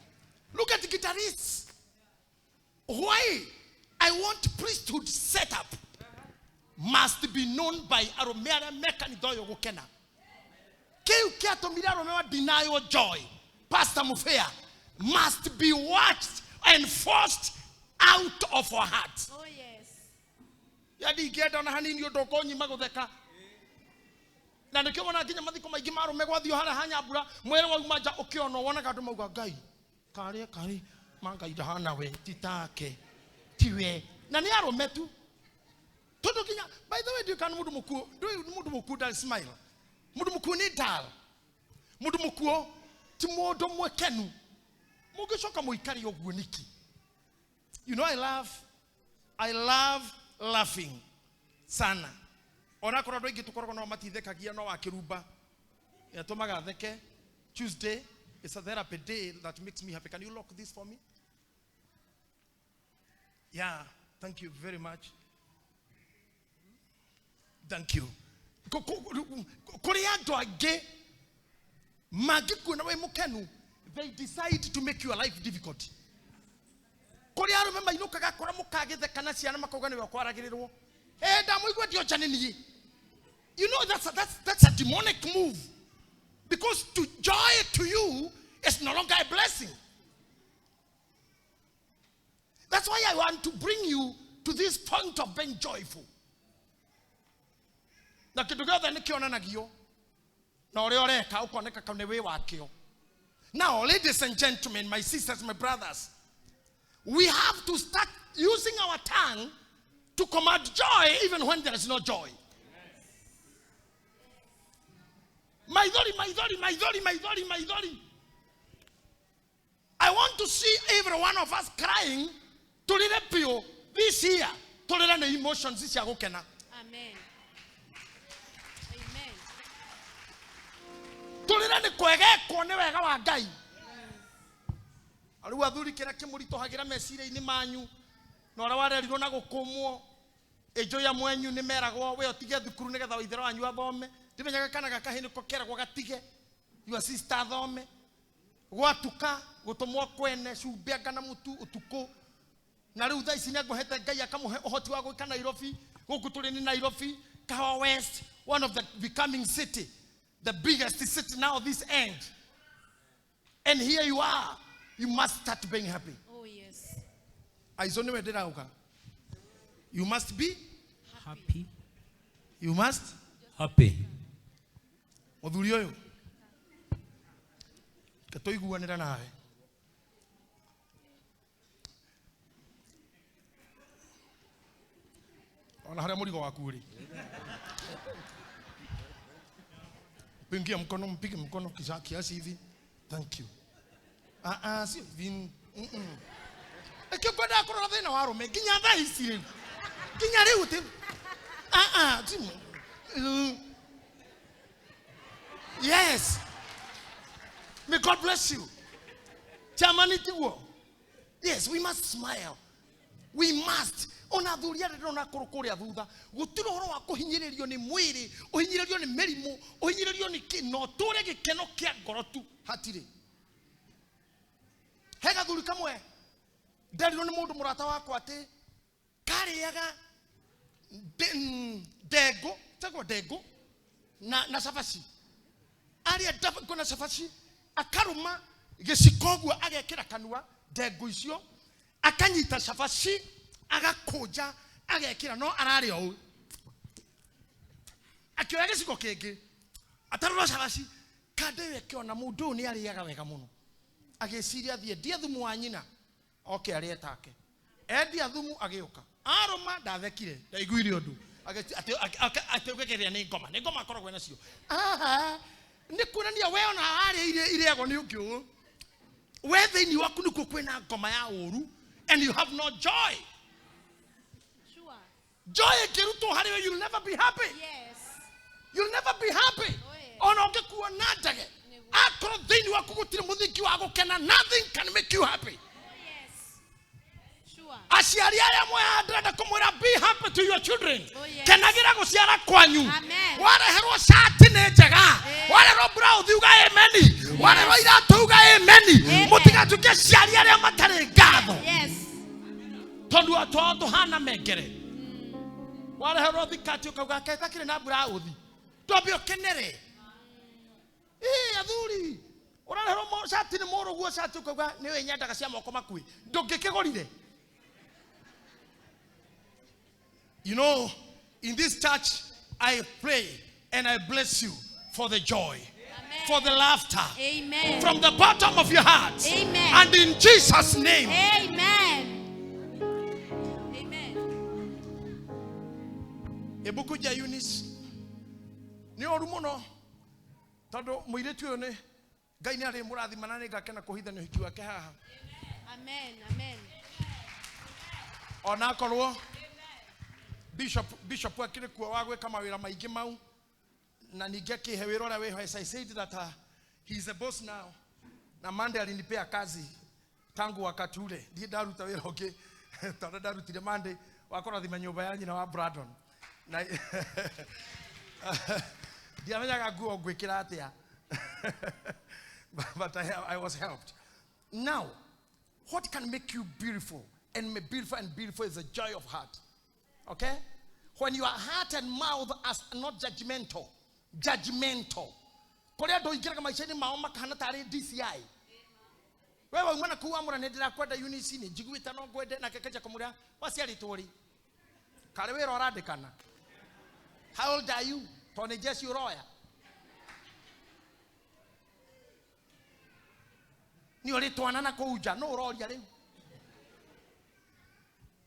Look at the guitarists. Why I want priesthood set up must be known by arũme arĩa me kanitha ũyũ gũkena. Kĩu kĩatũmire arũme wa denial joy, Pastor Mufea, must be watched and forced out of our hearts. Oh, yes. Ya ndingĩenda ona hanini ũndũ ũkũnyima gũtheka. Na nĩkĩo wona nginya mathiko maingĩ ma arũme gwathiĩ harĩa ha Nyambura, mwĩrĩ wauma nja ũkĩonwo wonaga andũ mauga Ngai karĩa karĩ ma Ngai ndahana we ti take tiwe, na nĩ arũme tu. Tondũ nginya by the way ndiũĩ kana mũndũ mũkuũ, ndũĩ mũndũ mũkuũ ndarĩ smile. Mũndũ mũkuũ nĩ dull. Mũndũ mũkuũ ti mũndũ mwekenu. Mũngĩcoka mũikare ũguo nĩkĩ? You know I love laughing sana. Ona korwo andũ aingĩ tũkoragwo nao matithekagia no wakĩrumba yatũmaga theke. Tuesday is a therapy day that makes me happy. Can you lock this for me? Yeah, thank you very much. Thank you. Kũrĩ andũ angĩ mangĩkuona wĩ mũkenu, they decide to make your life difficult. Kũrĩ arũme mainũkaga kũrĩa mũkagĩtheka na ciana makauga nĩwe ũkwaragĩrĩrwo. Ndamũigua ndionja nĩ niĩ. You know that's a demonic move. Because to joy to you is no longer a blessing. That's why I want to bring you to this point of being joyful. Na kĩndũ gĩothe nĩ kĩonanagio na ũrĩa ũreka ũkoneka nĩ wĩ wakĩo. Now, ladies and gentlemen, my sisters, my brothers, we have to start using our tongue to command joy even when there is no joy. Maithori, maithori, maithori, maithori, maithori. I want to see every one of us crying tũrĩre biũ this year. Tũrĩre nĩ emotions cia gũkena. Amen. Amen. Tũrĩre nĩ kwegekwo nĩ wega wa Ngai. Rĩu athuri kĩrĩa kĩmũritũhagĩra meciria-inĩ manyu na ũrĩa warerirwo na gũkũmwo ĩnjũ ya mwenyu nĩ meragwo we ũtige thukuru nĩgetha waithĩra wanyu athome. Ndimenyaga kana gakahĩ nĩko keragwo gatige your sister athome. Gwatuka gũtũmwo kwene cumbĩ anga na mũtu ũtukũ. Na rĩu thaa ici nĩangũhete Ngai akamũhe ũhoti wa gwĩka Nairobi. Gũkũ tũrĩ nĩ Nairobi, Kahawa West, one of the becoming city, the biggest city now this end. And here you are, you must start being happy. Oh, yes. Aizo niwe ndĩrauga. You must be happy. You must happy. Mũthuri ũyũ, reke tũiguanĩre nawe. Ona harĩa mũrigo waku ũrĩ. Pingia mkono, mpige mkono kiasi hivi. Thank you. Sio hivi. Ĩkĩo ngwendaga kũrora thĩna wa arũme nginya thaa ici rĩu. Nginya rĩu ti. Yes. May God bless you. Chairman tiguo. Yes, we must smile. We must. Ona athuri arĩa ndĩrona kũrũ kũrĩa thutha, gũtirĩ ũhoro wa kũhinyĩrĩrio nĩ mwĩrĩ, ũhinyĩrĩrio nĩ mĩrimũ, ũhinyĩrĩrio nĩ kĩ, no ũtũre gĩkeno kĩa ngoro tu, hatirĩ. He gathuri kamwe nderirwo nĩ mũndũ mũrata wakwa atĩ karĩaga ndengũ, tagwo ndengũ na cabaci. Arĩa ndengũ na cabaci, akarũma gĩciko ũguo agekĩra kanua ndengũ icio, akanyita cabaci, agakũnja, agekĩra, no ararĩa ũũ. Akĩoya gĩciko kĩngĩ, atarũra cabaci, kande ĩyo ĩkĩona mũndũ ũyũ nĩ arĩaga wega mũno. Agĩciria athiĩ endie thumu wa nyina, oke arĩe take. Endia thumu agĩũka. Arũma ndathekire, ndaiguire ũndũ. Atĩ ũgegeria nĩ ngoma, nĩ ngoma akoragwo nacio. Aha, nĩ kuonania we ona harĩa irĩagwo nĩ ũngĩ ũũ. We thĩinĩ waku nĩkuo kwĩna ngoma ya ũru and you have no joy. Sure. Joy ĩngĩrutwo harĩ we, you'll never be happy. Yes. You'll never be happy. Oh, yes. Ona ũngĩkuona ndege akorwo thĩinĩ waku gũtirĩ mũthingi wa gũkena, nothing can make you happy. Oh, yes. Sure. Aciari arĩa mweha ndĩrenda kũmwĩra, be happy to your children. Oh, yes. Kenagĩra gũciara kwanyu. Amen. Wareherwo cati nĩ njega, Eh. wareherwo burauthi uga ameni, wareherwo iratũ uga ameni. Amen. Mũtigatuĩke aciari arĩa matarĩ ngatho. Yes. Tondũ twao tũhana mengere. Wareherwo thikati ũkauga ketakĩrĩ na burauthi, twambe ũkenere. Ĩ athuri, ũrareherwo cati nĩ mũrũguo cati ũkauga nĩwe nyendaga cia moko makuĩ, ndũngĩkĩgũrire. You know, in this church, I pray and I bless you for the joy, Amen. for the laughter. Amen. From the bottom of your heart. Amen. And in Jesus' name. Amen. Amen. Ibuku ja Eunice. Nĩ ũru mũno tondũ mũirĩtu ũyũ nĩ Ngai nĩ arĩ mũrathima na nĩ ngakena kũhithania ũhiki wake haha. Amen. Amen. Ona akorwo Bishop akĩrĩ kuo wa gwĩka mawĩra maingĩ mau na ningĩ akĩhe wĩra ũrĩa wĩho. As I said that he is a boss now, na Monday alinipea kazi tangu wakati ule ndiĩ ndaruta wĩra ũngĩ tondũ ndarutire Monday wa kũrathima nyũmba ya nyina wa Brandon na ndiamenyaga nguo ngwĩkĩra atĩa. But I was helped. Now, what can make you beautiful and beautiful and beautiful is the joy of heart. Okay? When your heart and mouth are not judgmental, judgmental. Kũrĩ andũ aingĩraga maica-inĩ mao makahana tarĩ DCI. We wauma na kũu wamũra nĩ ndĩrakwenda Eunice, nĩ njiguĩte no ngwende, nake kenja kũmũrĩa waciarĩtwo rĩ? Karĩ wĩra ũrandĩkana? How old are you? Tondũ nĩ jeshi ũroya. Nĩ ũrĩ twana na kũu nja, nũ ũroria rĩu?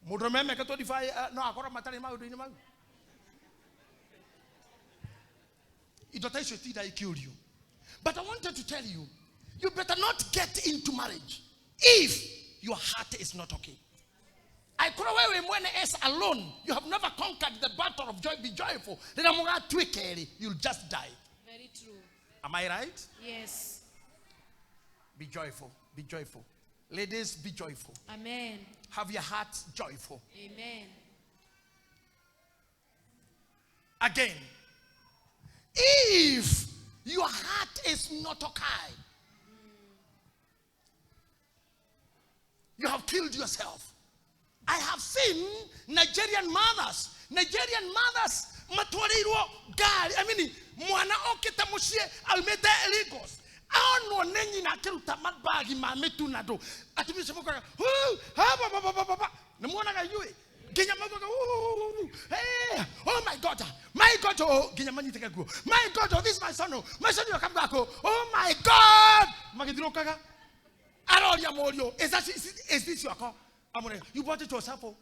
Mũndũ memeke 25 no akorwo matarĩ maũndũ-inĩ mau. Indo ta icio itinda ikĩũrio. But I wanted to tell you, you better not get into marriage if your heart is not okay. Aikorwo wewe mwene as alone, you have never conquered the battle of joy, be joyful. Rĩrĩa mũgatuĩka erĩ, you'll just die. Very true. Am I right? Yes. Be joyful. Be joyful. Ladies, be joyful. Amen. Have your heart joyful. Amen. Again, if your heart is not okay, you have killed yourself. I have seen Nigerian mothers matwarirwo ngari, I mean, mwana okĩte mũciĩ aumĩte Lagos, aonwo nĩ nyina akĩruta mabagi ma mĩtu na ndũ, atumia acio mokaga huu, ha, ba, ba, ba, ba, ba, ba. Nĩ muonaga inyuĩ nginya maugaga huu, hey, oh my God, my God, oh, nginya manyitĩke nguo, my God, oh, this is my son, oh, my son, you come back, oh, oh my God, magĩthirũkaga. Aroria mũriũ, is this your car? Amũre, you bought it yourself, oh.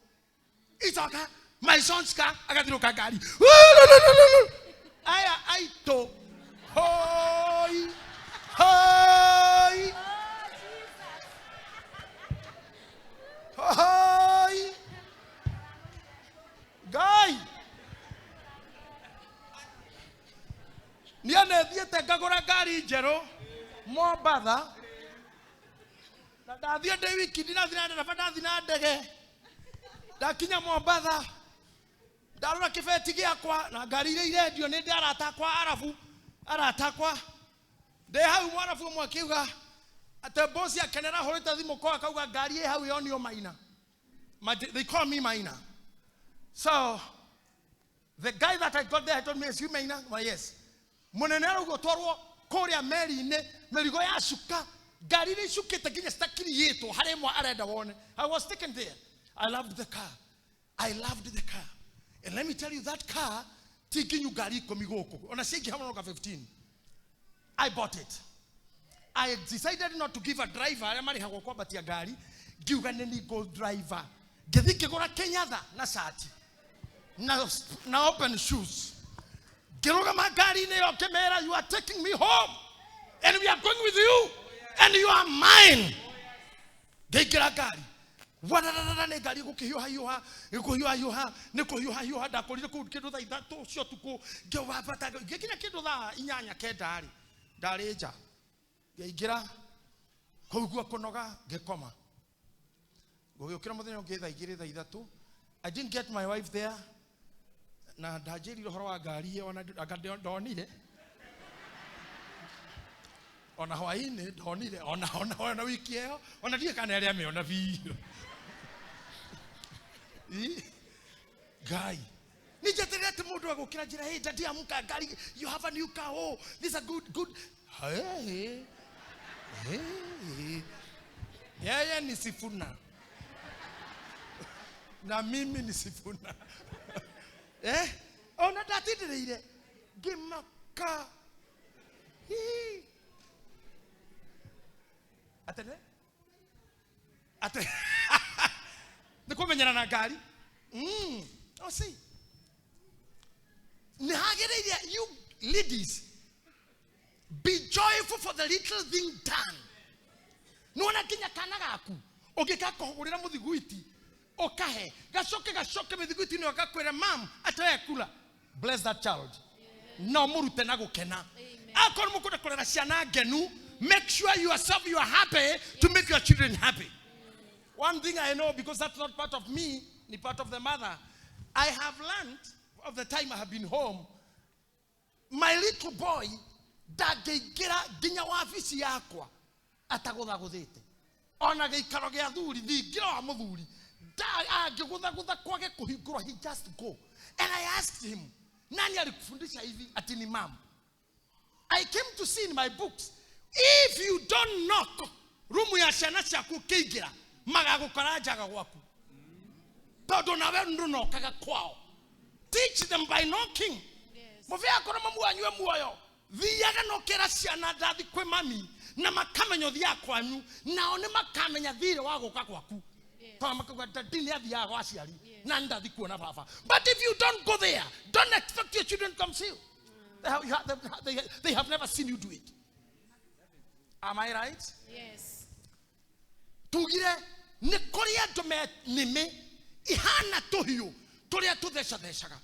It's okay. My son's car, agathirũka ngari. Aya aitũ, hoi, hoi, hoi, Ngai. Niĩ nĩ thiĩte ngagũra ngari njerũ Mombatha, na ndathiĩ ndĩ wiki, ndinathiĩ na ndereba, ndathiĩ na ndege. Ndakinya Mombatha, ndarora kĩbeti gĩakwa na ngari iria irendio nĩ ndĩ arata akwa Arabu, arata akwa. Ndĩ hau Mwarabu ũmwe akiuga atĩ bosi akenera ahũrĩte thimũ kwao akauga ngari ĩ hau yonio Maina. They call me Maina. So the guy that I got there told me, is you Maina? Well, yes. Mũnene arauga ũtwarwo kũrĩa meri-inĩ, mĩrigo ya cuka, ngari iria icukĩte nginya citakiriyĩtwo, harĩ ĩmwe arenda wone. I was taken there. I loved the car. I loved the car. And let me tell you, that car, ti nginyu ngari ikũmi gũkũ. Ona ciaingĩha mũno ka 15. I bought it. I decided not to give a driver, arĩa marĩhagwo kwambatia ngari, ngiuga nĩ ni go driver. Ngĩthiĩ ngĩgũra kĩnyatha na cati, na open shoes. Ngĩrũgama ngari-inĩ ĩyo ngĩmera, you are taking me home and we are going with you and you are mine. Ngĩingĩra ngari. Wararara nĩ ngari gũkĩhiũhahiũha, gũkĩhiũhahiũha, nĩ kũhiũhahiũha ndakorire kũu kĩndũ thaa 3 cia ũtukũ. Ngĩwambata ngĩkinya kĩndũ thaa 8 9 rĩ, ndarĩ nja. Ngĩingĩra kũigua kũnoga ngĩkoma. Gũgĩũkĩra mũthenya ũngĩ thaa 2 thaa 3. I didn't get my wife there. Na ndanjĩrire ũhoro wa ngari ĩyo ona ndonire. Ona hwaĩ-inĩ ndonire ona wiki ĩyo ona ndiũĩ kana nĩ amĩona biũ. Ngai. Nĩnjeterere atĩ mũndũ agũkĩra njĩra, hey daddy, amka ngari, you have a new car, oh, this is a good good. Hey, hey. Yeye ni Sifuna. Na mimi ni Sifuna. Eh? Ona ndatindireire ngĩmaka. Hii. Atene? Ate. Nĩ kũmenyera na ngari. Oh, see. Nĩ hagĩrĩire you ladies be joyful for the little thing done. Nĩwona nginya kana gaku ũngĩgakũhũrĩra mũthiguiti ũkahe gacoke gacoke mĩthiguiti-inĩ gakwĩra mam atoe kula. Bless that child. No mũrute na gũkena. Akorwo mũkwenda kũrera ciana ngenu, make sure yourself you are happy to make your children happy. One thing I know, because that's not part of me, ni part of the mother, I have learned of the time I have been home, my little boy ndangĩingĩra nginya wabici yakwa atagũthagũthĩte. Ona gĩikaro gĩa thuri, thingira wa mũthuri, angĩgũthagũtha kwage kũhingũrwo, he just go. And I asked him, nani alikufundisha hivi? Ati ni mama. I came to see in my books, if you don't knock, rumu ya ciana ciaku ũkĩingĩra, magagũkora njaga gwaku. Tondũ nawe ndũnokaga kwao. Teach them by knocking. Mũbĩa akorwo mamu wanyu e muoyo, thiaga na ũkĩra ciana ndathi kwĩ mami, na makamenya ũthiaga kwanyu, nao nĩ makamenya thirĩ wa gũka gwaku. Tondũ makauga daddy nĩ athiaga gwa aciari, na ndathi kuona baba. But if you don't go there, don't expect your children to come see you. They have never seen you do it. Am I right? Yes. Tugire nĩ kũrĩ andũ me nĩmĩ ihana tũhiũ tũrĩa tũthecathecaga.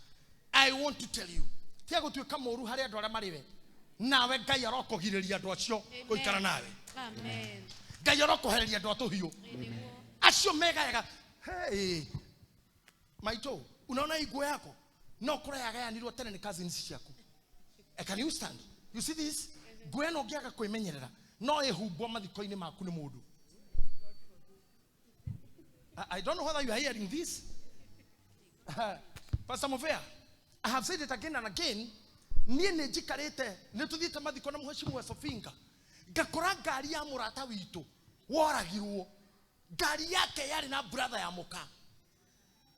I want to tell you, tiga gũtuĩka mũũru harĩ andũ arĩa marĩ we, nawe Ngai arokũgirĩria andũ acio gũikara nawe. Amen. Ngai arokũhereria andũ a tũhiũ acio megayaga. Hey, maitũ, unaona hii nguo yako no kũrĩa yagayanirwo tene nĩ cousins ciaku. Can you stand? You see this? Nguo ĩno ũngĩaga kwĩmenyerera no ĩhumbwo mathiko-inĩ maku nĩ mũndũ. I don't know whether you are hearing this. Pastor Movea, I have said it again and again. Niĩ nĩ njikarĩte, nĩ tũthiĩte mathiko na mũhecimu wa Sofinga. Ngakora ngari ya mũrata witũ woragirwo. Ngari yake yarĩ na brother ya mũka.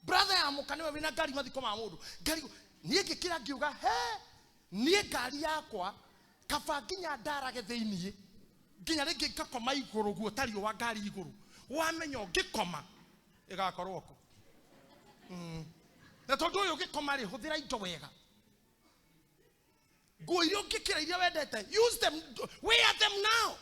Brother ya mũka nĩwe wĩna ngari mathiko ma mũndũ. Ngari niĩ ngĩkĩra ngiuga, he, niĩ ngari yakwa kaba nginya ndarage thĩiniĩ. Nginya rĩngĩ ngakoma igũrũ guo ta riũa ngari igũrũ. Wamenya ũngĩkoma ĩgakorwo kũ. Na tondũ ũyũ ũngĩkoma rĩ, hũthĩra indo wega. Nguo iria ũngĩkĩra iria wendete, use them, wear them now.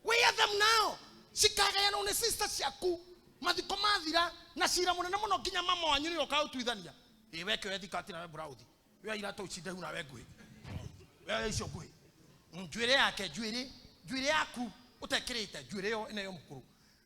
Wear them now. Cikagayanwo nĩ sister ciaku. Mathiko mathira na cira mũnene mũno nginya mama wanyu nĩwe ũkaũtuithania. Ĩ weke we thikati nawe burauthi. We iratũ ici ndehu nawe nguhĩ. We icio nguhĩ. Njuĩrĩ yake, njuĩrĩ, njuĩrĩ yaku ũtekĩrĩte, njuĩrĩ ĩyo ĩno mũkũrũ.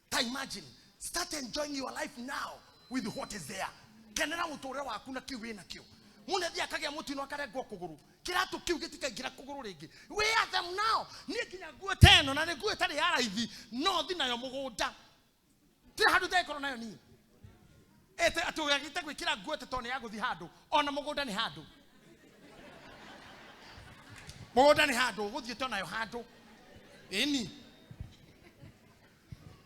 Ta imagine, start enjoying your life now with what is there. Kenera mũtũrĩre waku na kĩu wĩna kĩo. Mũndũ athiĩ akagĩa mũtino akarengwo kũgũrũ. Kĩratũ kĩu gĩtikaingĩra kũgũrũ rĩngĩ. Wear them now. Niĩ nginya nguo ta ĩno na nĩ nguo ĩtarĩ ya raithi, no thi nayo mũgũnda. Ti handũ ndegĩkorwo nayo niĩ. Ĩte atĩ ũgagĩte gwĩkĩra nguo atĩ tondũ nĩ ya gũthiĩ handũ. Ona mũgũnda nĩ handũ. Mũgũnda nĩ handũ, ũgũthiĩte onayo handũ. Ĩni.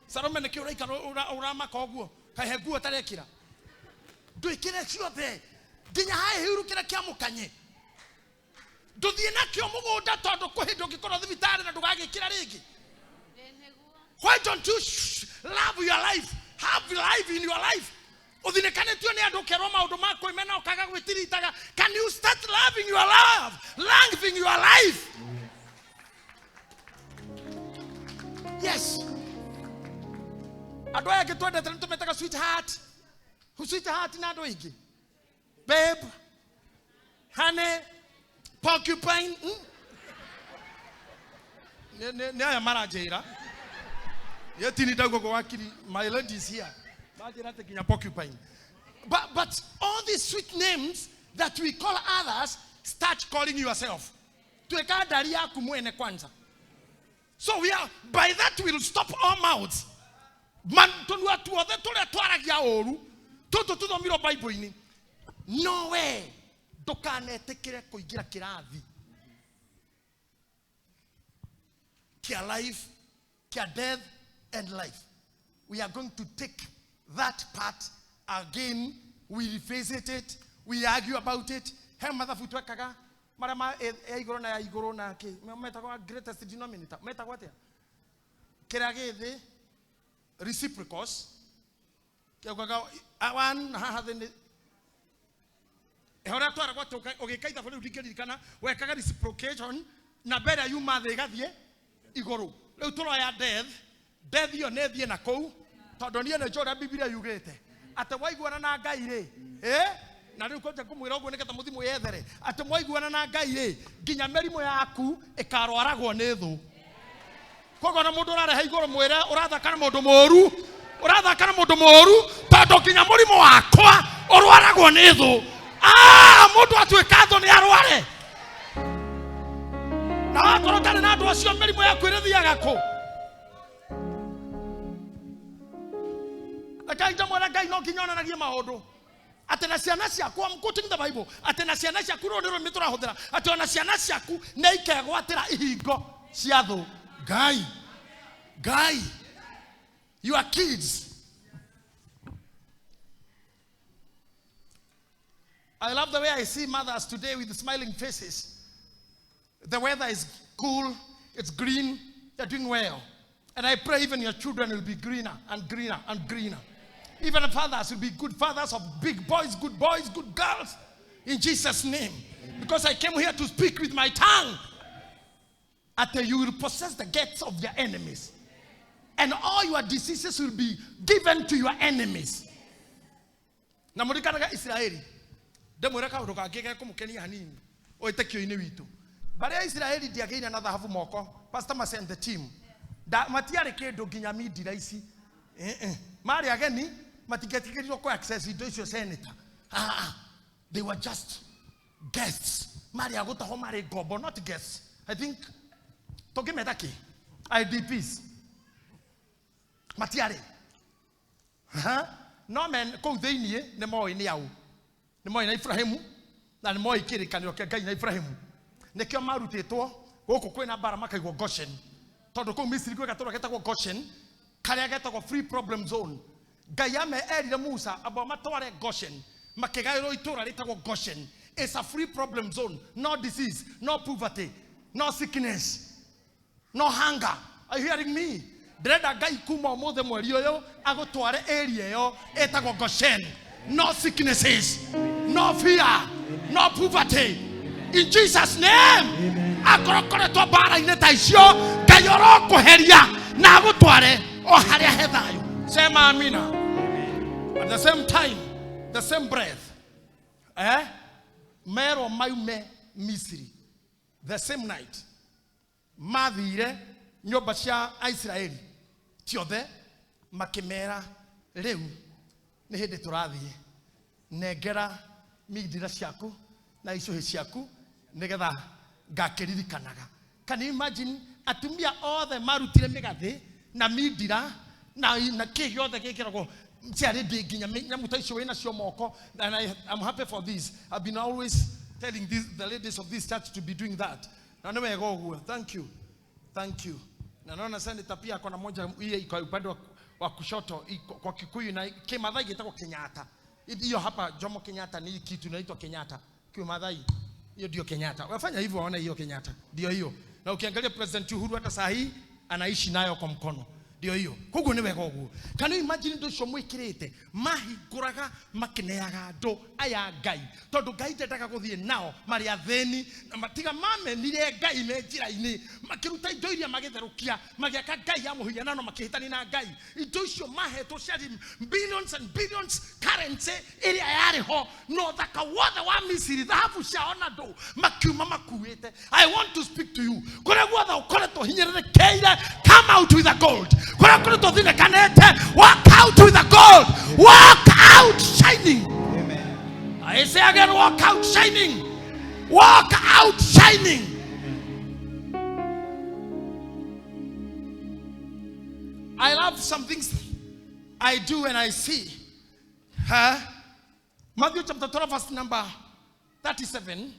Salome nĩkĩ ũraikara ũramaka ũguo? Kaĩ he nguo ũtarekĩra? Ndwĩkĩre ciothe. Nginya hae hurukĩre kĩa mũkanye. Ndũthiĩ nakĩo mũgũnda tondũ kwĩ hĩndĩ ũngĩkorwo thibitarĩ na ndũgagĩkĩra rĩngĩ. Why don't you love your life? Have life in your life. Ũthinĩkanĩtio nĩ andũ ũkerwo maũndũ ma kwĩmena ũkaga gwĩtiritaga. Can you start loving your love? Loving your life. Yes. Andũ aya angĩ twendete nĩ tũmetaga sweetheart. Sweetheart na andũ aingĩ. Babe, honey, porcupine. Nĩ aya maranjĩra. Yetini ndauga kwa wakiri, my ladies here. Manjĩra atĩ nginya porcupine. But all these sweet names that we call others, start calling yourself. Tuweka ndari yaku mwene kwanza. So we are, by that we will stop all mouths. Man, tũnua tuothe tũrĩa twaragia ũru, tũtũ tũthomirwo Bible-inĩ. No way, ndũkanetĩkĩre kũingĩra kĩrathi kĩa life, kĩa death and life. We are going to take that part again. We revisit it. We argue about it. He mathabu twekaga marĩa ma ya igũrũ na ya igũrũ na kĩ metagwo greatest denominator, metagwo atĩa? Kĩrĩa gĩ thĩ reciprocals, kĩaugaga one haha thĩ nĩ ũrĩa twaragwo atĩ ũgĩka ithabu rĩu ndingĩririkana, wekaga reciprocation na mbere yuma thĩ ĩgathiĩ igũrũ. Rĩu tũroya death, death ĩyo nĩ ĩthiĩ na kũu, tondũ niĩ nĩ njũĩ ũrĩa Bibilia yugĩte atĩ waiguana na Ngai rĩ, na rĩu kwanja ngũmwĩra ũguo nĩgetha mũthiĩ mwĩyethere atĩ mwaiguana na Ngai rĩ, nginya mĩrimũ yaku ĩkarwaragwo nĩ thũ. Koguo na mũndũ ũrarehe igũrũ mwĩre ũrathaka na mũndũ mũũru, ũrathaka na mũndũ mũũru, tondũ nginya mũrimũ wakwa ũrwaragwo nĩ thũ. Mũndũ atuĩka thũ nĩ arware. Na wakorwo ũtarĩ na andũ acio mĩrimũ yaku ĩrĩthiaga kũ? Reke ndamwĩre Ngai no nginya onanagie maũndũ. Atĩ na ciana ciaku, I'm quoting the Bible, atĩ na ciana ciaku rũrũ nĩ rũrĩmĩ tũrahũthĩra, atĩ ona ciana ciaku nĩ ikegwatĩra ihingo cia thũ. Ngai, Ngai, your kids. I love the way I see mothers today with smiling faces. The weather is cool, it's green, they're doing well. And I pray even your children will be greener and greener and greener. Even fathers will be good fathers of big boys, good girls. In Jesus' name. Because I came here to speak with my tongue. Until you will possess the gates of your enemies. And all your diseases will be given to your enemies. Na mũrikanaga Israeli. Ndĩmwĩre kaũndũ kangĩ gekũmũkenia hanini. Wĩtĩkio-inĩ witũ. Mbarĩ ya Israeli ndiagĩire na thahabu moko. Pastor Mercy and the team. Matiarĩ kĩndũ nginya mindira ici. Marĩ ageni, matingĩetĩkĩrirwo kũ access indo icio senator. They were just guests. Marĩ a gũtahwo, marĩ ngombo, not guests. I think tũngĩmeta kĩ? IDPs. Matiarĩ. No men kũu thĩiniĩ nĩ moĩ nĩ aũ. Nĩ moĩ na Ibrahimu na nĩ moĩ kĩrĩkanĩro kĩa Ngai na Ibrahimu. Nĩkĩo marutĩtwo gũkũ kwĩna mbara makaigwo Goshen. Tondũ kũu Misiri gwĩ gatũra getagwo Goshen, karĩa getagwo free problem zone. Ngai ame erire Musa abo matware Goshen, makĩgaĩrwo itũra rĩtagwo Goshen. It's a free problem zone. No disease, no poverty, no sickness, no hunger. Are you hearing me? Ndĩrenda Ngai kuma ũmũthĩ mweri ũyũ agũtware area ĩyo ĩtagwo Goshen. No sicknesses, no fear, no poverty. In Jesus' name. Akorwo koretwo mbara-inĩ ta icio, Ngai orokũheria na agũtware o harĩa he thayũ. Sema amina. At the same time, the same breath, merwo maume Misiri the same night, mathire nyũmba cia Aisiraeli ciothe makĩmera rĩu nĩ hĩndĩ tũrathiĩ, nengera mindira ciaku na icũhĩ ciaku nĩgetha ngakĩririkanaga. Can you imagine atumia othe marutire mĩgathĩ na mindira na kĩ gĩothe gĩkĩragwo ciarĩ ndĩ nginya nyamũ ta icio wĩnacio moko. And I'm happy for this. I've been always telling the ladies of this church to be doing that. Na nĩ wega ũguo. Thank you. Thank you. Na naona senator pia akona moja ile iko upande wa kushoto iko kwa Kikuyu na Kimathai gĩtagwo Kenyatta. Hiyo hapa Jomo Kenyatta ni kitu inaitwa Kenyatta. Kimathai hiyo ndio Kenyatta. Wafanya hivyo waone hiyo Kenyatta. Ndio hiyo. Na ukiangalia President Uhuru hata saa hii anaishi nayo kwa mkono. Ndio hiyo. Koguo nĩ wega ũguo. Can you imagine indo icio mwĩkĩrĩte mahingũraga makĩneaga andũ aya Ngai, tondũ Ngai ndendaga gũthiĩ nao marĩ athĩni, na matiga mamenire Ngai me njĩra-inĩ, makĩruta indo iria magĩtherũkia, magĩaka Ngai ya mũhianano, makĩhĩtania na Ngai. Indo icio mahetwo ciarĩ billions and billions currency ĩrĩa yarĩ ho, na ũthaka wothe wa Misiri, thahabu ciao na ndũ makiuma makuĩte. I want to speak to you. Kũrĩa guothe ũkoretwo hinyĩrĩrĩkĩire, come out with the gold. Kũrĩa ũkoretwo ũthinĩkanĩte, walk out with the gold. Walk out shining. Amen. I say again, walk out shining. Walk out shining. I love some things I do and I see. Huh? Matthew chapter 12 verse number 37.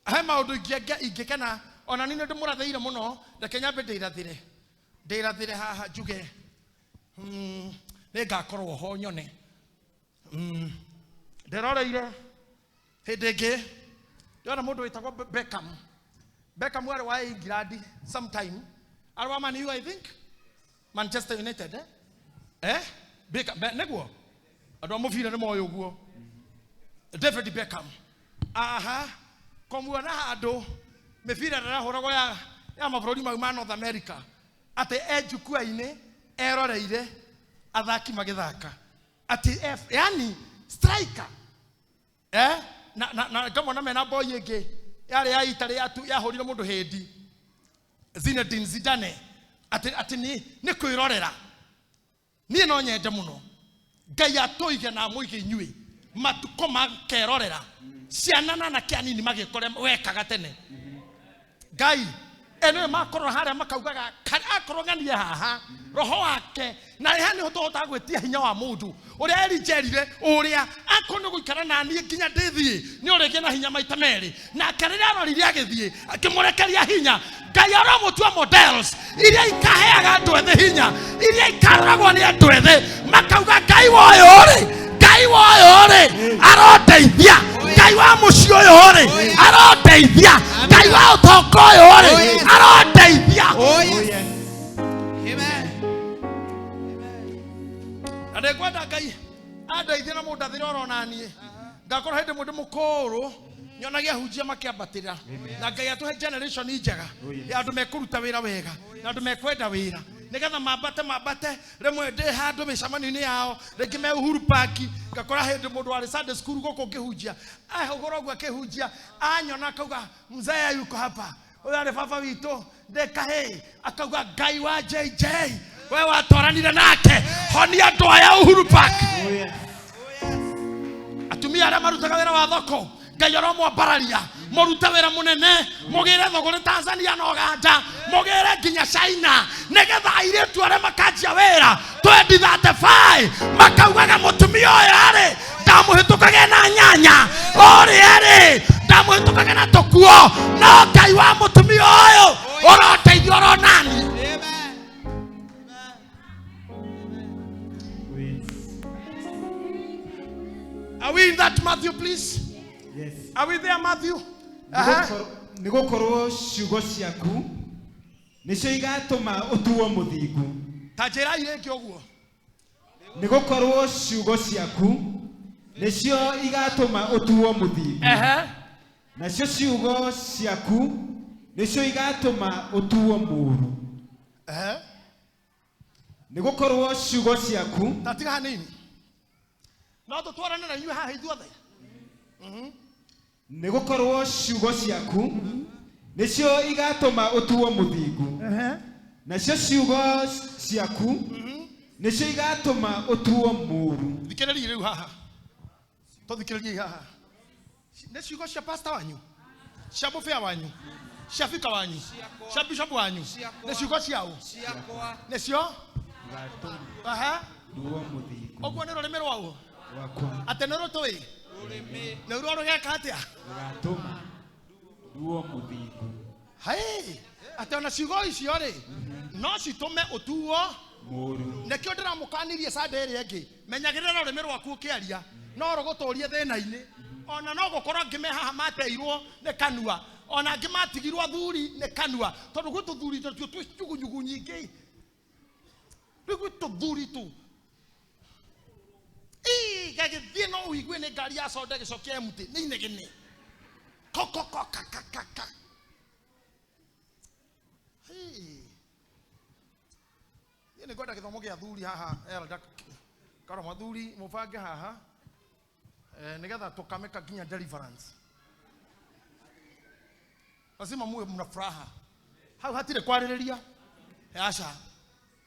He maũndũ ingĩkena ona niĩ nĩ ndĩmũrathĩire mũno, reke nyambe ndĩrathĩre. Ndĩrathĩre haha njuge. Nĩngakorwo ho nyone. Ndĩroreire hĩndĩ ĩngĩ ndĩrona mũndũ wĩtagwo Beckham. Beckham arĩ wa England sometime. Arĩ wa Man U, I think. Manchester United, eh? Eh? Beckham, nĩguo? Andũ a mũbira nĩ moĩ ũguo. David Beckham. Aha. Kũmuona handũ mĩbira ĩrahũragwo ya mabũrũri mau ma North America, atĩ e jukwa-inĩ eroreire athaki magĩthaka, atĩ yani striker, eh? Na ngamona mena boy ĩngĩ yarĩ ya Italy yahũrire mũndũ hĩndi, Zinedine Zidane, atĩ nĩ kwĩrorera. Niĩ no nyende mũno Ngai atũige na amũige inyuĩ matukũ makerorera ciana na anake anini magĩkore wekaga tene. Ngai ene makorwo harĩa makaugaga akorwo ng'anie haha roho wake na haha nĩho tũhotaga gwĩtia hinya wa mũndũ ũrĩa Elijah erire ũrĩa akorwo nĩ gũikara na niĩ nginya ndĩthiĩ nĩ ũrĩgĩa na hinya maita merĩ, nake rĩrĩa arorire agĩthiĩ akĩmũrekeria hinya. Ngai aramũtua models iria ikaheaga andũ ethĩ hinya, iria ikaroragwo nĩ andũ ethĩ makauga Ngai wa ũyũ rĩ, Ngai wa ũyũ rĩ arondeithia, Ngai wa mũciĩ ũyũ rĩ arondeithia, Ngai wa ũtonga ũyũ rĩ arondeithia. Oh yes. Amen. Na ndĩkwenda Ngai andeithie na mũndathĩre oro na niĩ, ngakorwo hĩndĩ mũndũ mũkũrũ nyonagia ahunjia makĩambatĩra, na Ngai atũhe generation njega ya andũ mekũruta wĩra wega na andũ mekwenda wĩra nĩgetha mambate mambate. Rĩmwe ndĩ handũ mĩcemanio-inĩ yao, rĩngĩ me Uhuru Park, ngakora hĩndĩ mũndũ warĩ Sunday school gũkũ ngĩhunjia, ahũgũra ũguo akĩhunjia, anyona akauga mzee yuko hapa, ũyũ arĩ baba witũ ndĩ kahĩĩ, akauga Ngai wa JJ we watwaranire nake, honia andũ aya Uhuru Park. Oh yes. Atumia arĩa marutaga wĩra wa thoko, Ngai aromwambararia, mũrute wĩra mũnene, mũgĩre thũgũrĩ Tanzania na Uganda, mũgĩre nginya China, nĩgetha airĩtu arĩa makanjia wĩra 2035 makaugaga mũtumia ũyũ arĩ ndamũhĩtũkage na nyanya, ũrĩa arĩ ndamũhĩtũkage na tũkuo, no Ngai wa mũtumia ũyũ ũrondeithia oronani. Oh yes. Are we in that, Matthew, please? Yes. Are we there, Matthew? Uh-huh. Nĩgũkorwo ciugo ciaku nĩcio igatũma ũtuo mũthingu. Ta njĩra irĩngĩ ũguo. Nĩgũkorwo ciugo ciaku nĩcio igatũma ũtuo mũthingu. Nacio ciugo ciaku nĩcio igatũma ũtuo mũũru. Nĩgũkorwo ciugo ciaku. Ta tiga hanini. No tũtwarane na inyuĩ haha ithuothe. Nĩgũkorwo ciugo ciaku nĩcio igatũma ũtuo mũthingu. Nacio ciugo ciaku nĩcio igatũma ũtuo mũũru. Thikĩrĩria rĩu haha. Tũthikĩrĩrie haha. Nĩ ciugo cia pastor wanyu, cia mũbĩa wanyu, cia bika wanyu, cia bishop wanyu, nĩ ciugo ciao, nĩcio Igatũma aha ũtuo mũthingu. Ũguo nĩ rũrĩmĩ rwao Rwakwa. Atĩ nĩ rũtũĩ nĩ ruo rũgeka atĩa? Rũgatũma nduo mũthingu. Hai, atĩ ona ciugo icio rĩ no citũme ũtuo mũũru. Nĩkĩo ndĩramũkanirie Sunday ĩrĩa ĩngĩ, menyagĩrĩra rũrĩmĩ rwaku ũkĩaria, no rũgũtũrie thĩna-inĩ. Ona no gũkorwo angĩ me haha mateirwo nĩ kanua, ona angĩ matigirwo athuri nĩ kanua, tondũ gwĩ tũthuri tũtio twĩ nyugunyugu nyingĩ. Rĩu gwĩ tũthuri tu ii gagĩthiĩ no ũigue nĩ ngari ya soda ĩgĩcokia empty nĩ inegene kokoko kakakaka. Niĩ nĩ ngwenda gĩthomo gĩa athuri haha elder karo mathuri mũbange haha nĩgetha tũkamĩka nginya deliverance. Lazima muwe mna furaha. Hau hatirĩ kwarĩrĩria. Aca.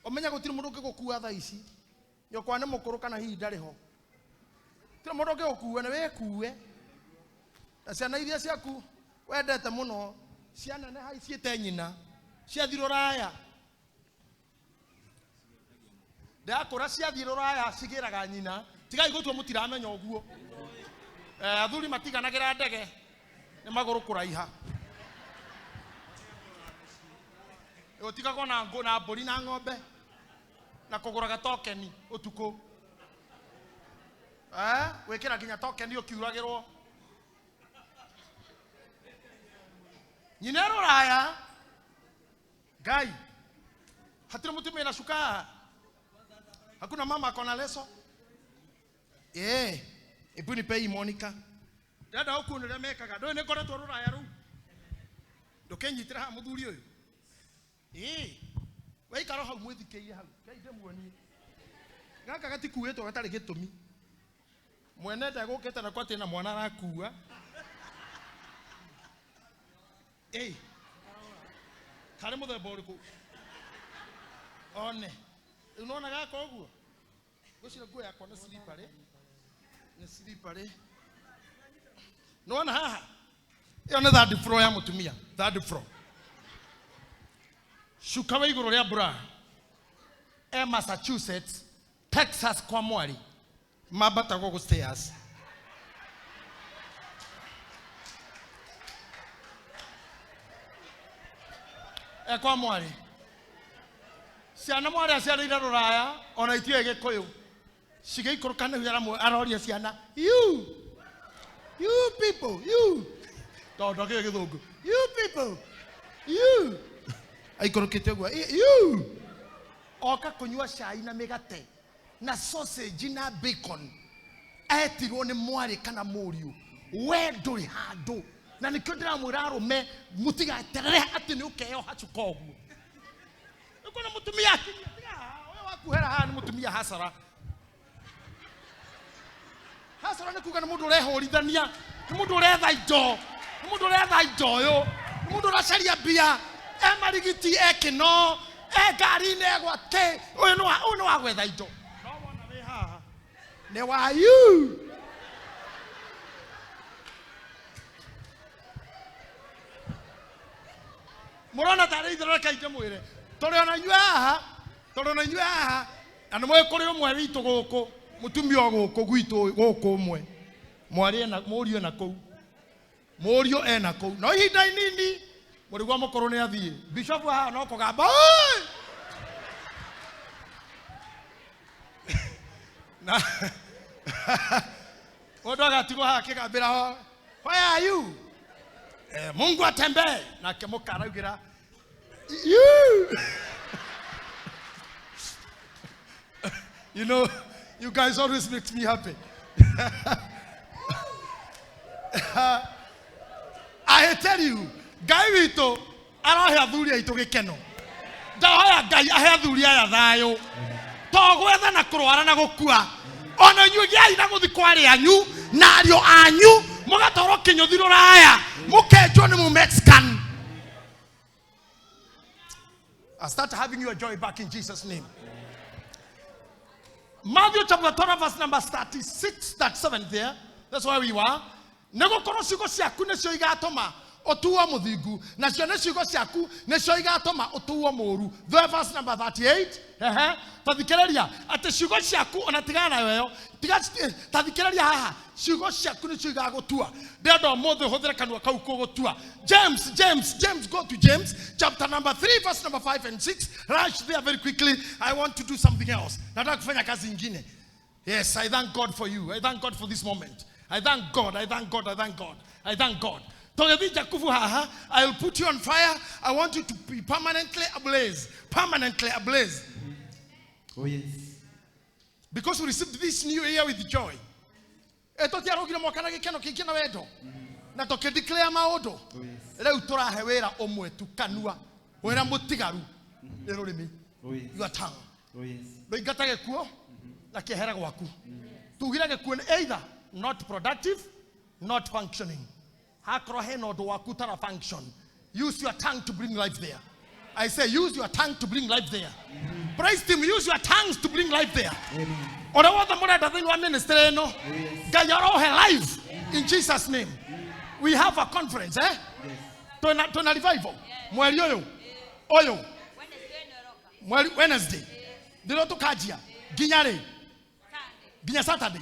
Ũmenya gũtirĩ mũndũ ũngĩgũkua thaa ici. Nyũkwa nĩ mũkũrũ kana hihi ndarĩ ho. Gũtirĩ mũndũ ũngĩgũkua nĩ wĩkue. Na ciana iria ciaku wendete mũno cianeneha iciĩte nyina ciathiĩ rũraya. Ndakũra ciathiĩ rũraya cigĩraga nyina. Tigai gũtua mũtiramenya ũguo. Athuri matiganagĩra ndege nĩ magũrũ kũraiha. Ũtigagwo na ngũ na mbũri na ng'ombe na kũgũraga tokeni ũtukũ. Wĩkĩra nginya tokeni ũkiuragĩrwo. Nyina rũraya Ngai hatirĩ mũtumia na cuka haha. Hakuna mama akona leso. Ebu nipe hii Monica. Ndĩrenda ũkuone ũrĩa mekaga. Ndũĩ nĩ ngoretwo rũraya rũu. Ndũkĩnyitĩre haha mũthuri ũyũ. Waikara hau mwĩthikĩire hau. Ngai ndĩmuonie. Gaka gatikuĩtwo gatarĩ gĩtũmi. Mwene ndegũkĩte na kwatĩ na mwana arakua. Karĩ mũthemba ũrĩkũ? One. Rĩu nĩwona gaka ũguo? Ngwĩciria nguo yakwa nĩ slippery. Nĩ slippery. Nĩwona haha? Ĩyo nĩ third floor ya mũtumia. Third floor. Cuka wa igũrũ rĩa mbura. E Massachusetts, Texas kwa mwari. Mambatagwo gũ stairs. E kwa mwari. Ciana mwari aciarĩire rũraya ona itiũĩ gĩkũyũ. Cigĩikũrũka nĩguo aroria ciana, you people, you. Tondũ ndakĩũĩ gĩthũngũ. You people, you. Aikũrũkĩte ũguo, you. Oka kũnyua cai na mĩgate na sausage na bacon. Etirwo nĩ mwarĩ kana mũriũ. We ndũrĩ handũ. Na nĩkĩo ndĩramwĩra arũme mũtigaterere atĩ nĩ ũkeyoha cuka ũguo. Nĩkuona mũtumia akinyia, tiga haha, ũyũ wakuhera haha nĩ mũtumia hasara. Hasara nĩ kuga nĩ mũndũ ũrehũrithania, nĩ mũndũ ũretha indo, nĩ mũndũ ũretha indo ũyũ, nĩ mũndũ ũracaria mbia, e marigiti, e kĩno, e ngari-inĩ, e gwake, ũyũ nĩ wa gwetha indo. No wona wĩ haha, nĩ wa you. Mũrona tarĩ itherũ reke ndĩmwĩre. Tũrĩ ona inyuĩ haha, tũrĩ ona inyuĩ haha, na nĩ mũĩ kũrĩ ũmwe witũ gũkũ, mũtumia o gũkũ gwitũ gũkũ ũmwe. Mwarĩ ena, mũriũ ena kũu. Mũriũ ena kũu. No ihinda inini, mũrigwa mũkũrũ nĩ athiĩ. Bishop haha no kũgamba, oi! Na mũndũ agatigwo haha akĩgambĩra ho, where are you? Mungu atembee. Nake mũka araugĩra, you. You know, you guys always makes me happy. I tell you, Ngai witũ arahe athuri aitũ gĩkeno. Ndahoya Ngai ahe athuri aya thayũ. To gwetha na kũrwara na gũkua. Ona inyuĩ gĩai na gũthiĩ kwa arĩa anyu na ariũ anyu mũgatwarwo kĩnyũthi rũraya mũkenjwo nĩ mũ Mexican. I start having your joy back in Jesus' name. Matthew chapter 12, verse number 36, 37 there. That's where we were. Nĩgũkorwo ciugo ciaku nĩcio igatũma ũtuo mũthingu, nacio nĩ ciugo ciaku nĩcio igatũma ũtuo mũũru. The verse number 38. Tathikĩrĩria atĩ ciugo ciaku ona tigana nayo ĩyo, tathikĩrĩria haha, ciugo ciaku nĩcio igagũtua. Ndĩrenda ũmũthĩ ũhũthĩre kanua kau kũgũtua. James, James, James, go to James chapter number 3 verse number 5 and 6. Rush there very quickly. I want to do something else. Nataka kufanya kazi ingine. Yes, I thank God for you. I thank God for this moment. I thank God, I thank God, I thank God. I thank God. Tũgĩthiĩ Jakubu haha, I will put you on fire. I want you to be permanently ablaze. Permanently ablaze. Oh yes. Because we received this new year with joy. Tũtiarũgire mwaka na gĩkeno kĩingĩ na wendo. Na tũkĩdeclare maũndũ. Oh yes. Rĩu tũrahe wĩra ũmwe tu kanua. Wĩra mũtigaru nĩ rũrĩmĩ. Oh yes. Your tongue. Oh yes. Rũingata gĩkuũ na kĩehere gwaku. Tugire gĩkuũ nĩ either not productive, not functioning. Hakorwo hena ũndũ waku ũtara function. Use your tongue to bring life there. I say use your tongue to bring life there. Praise team, use your tongues to bring life there. Amen. Ũrĩa wothe mũrenda thĩinĩ wa ministry ĩno, Ngai arohe life in Jesus name. We have a conference, eh? Yes. Twĩna revival mweri ũyũ ũyũ mweri Wednesday ndĩrĩo tũkanjia nginya rĩ nginya Saturday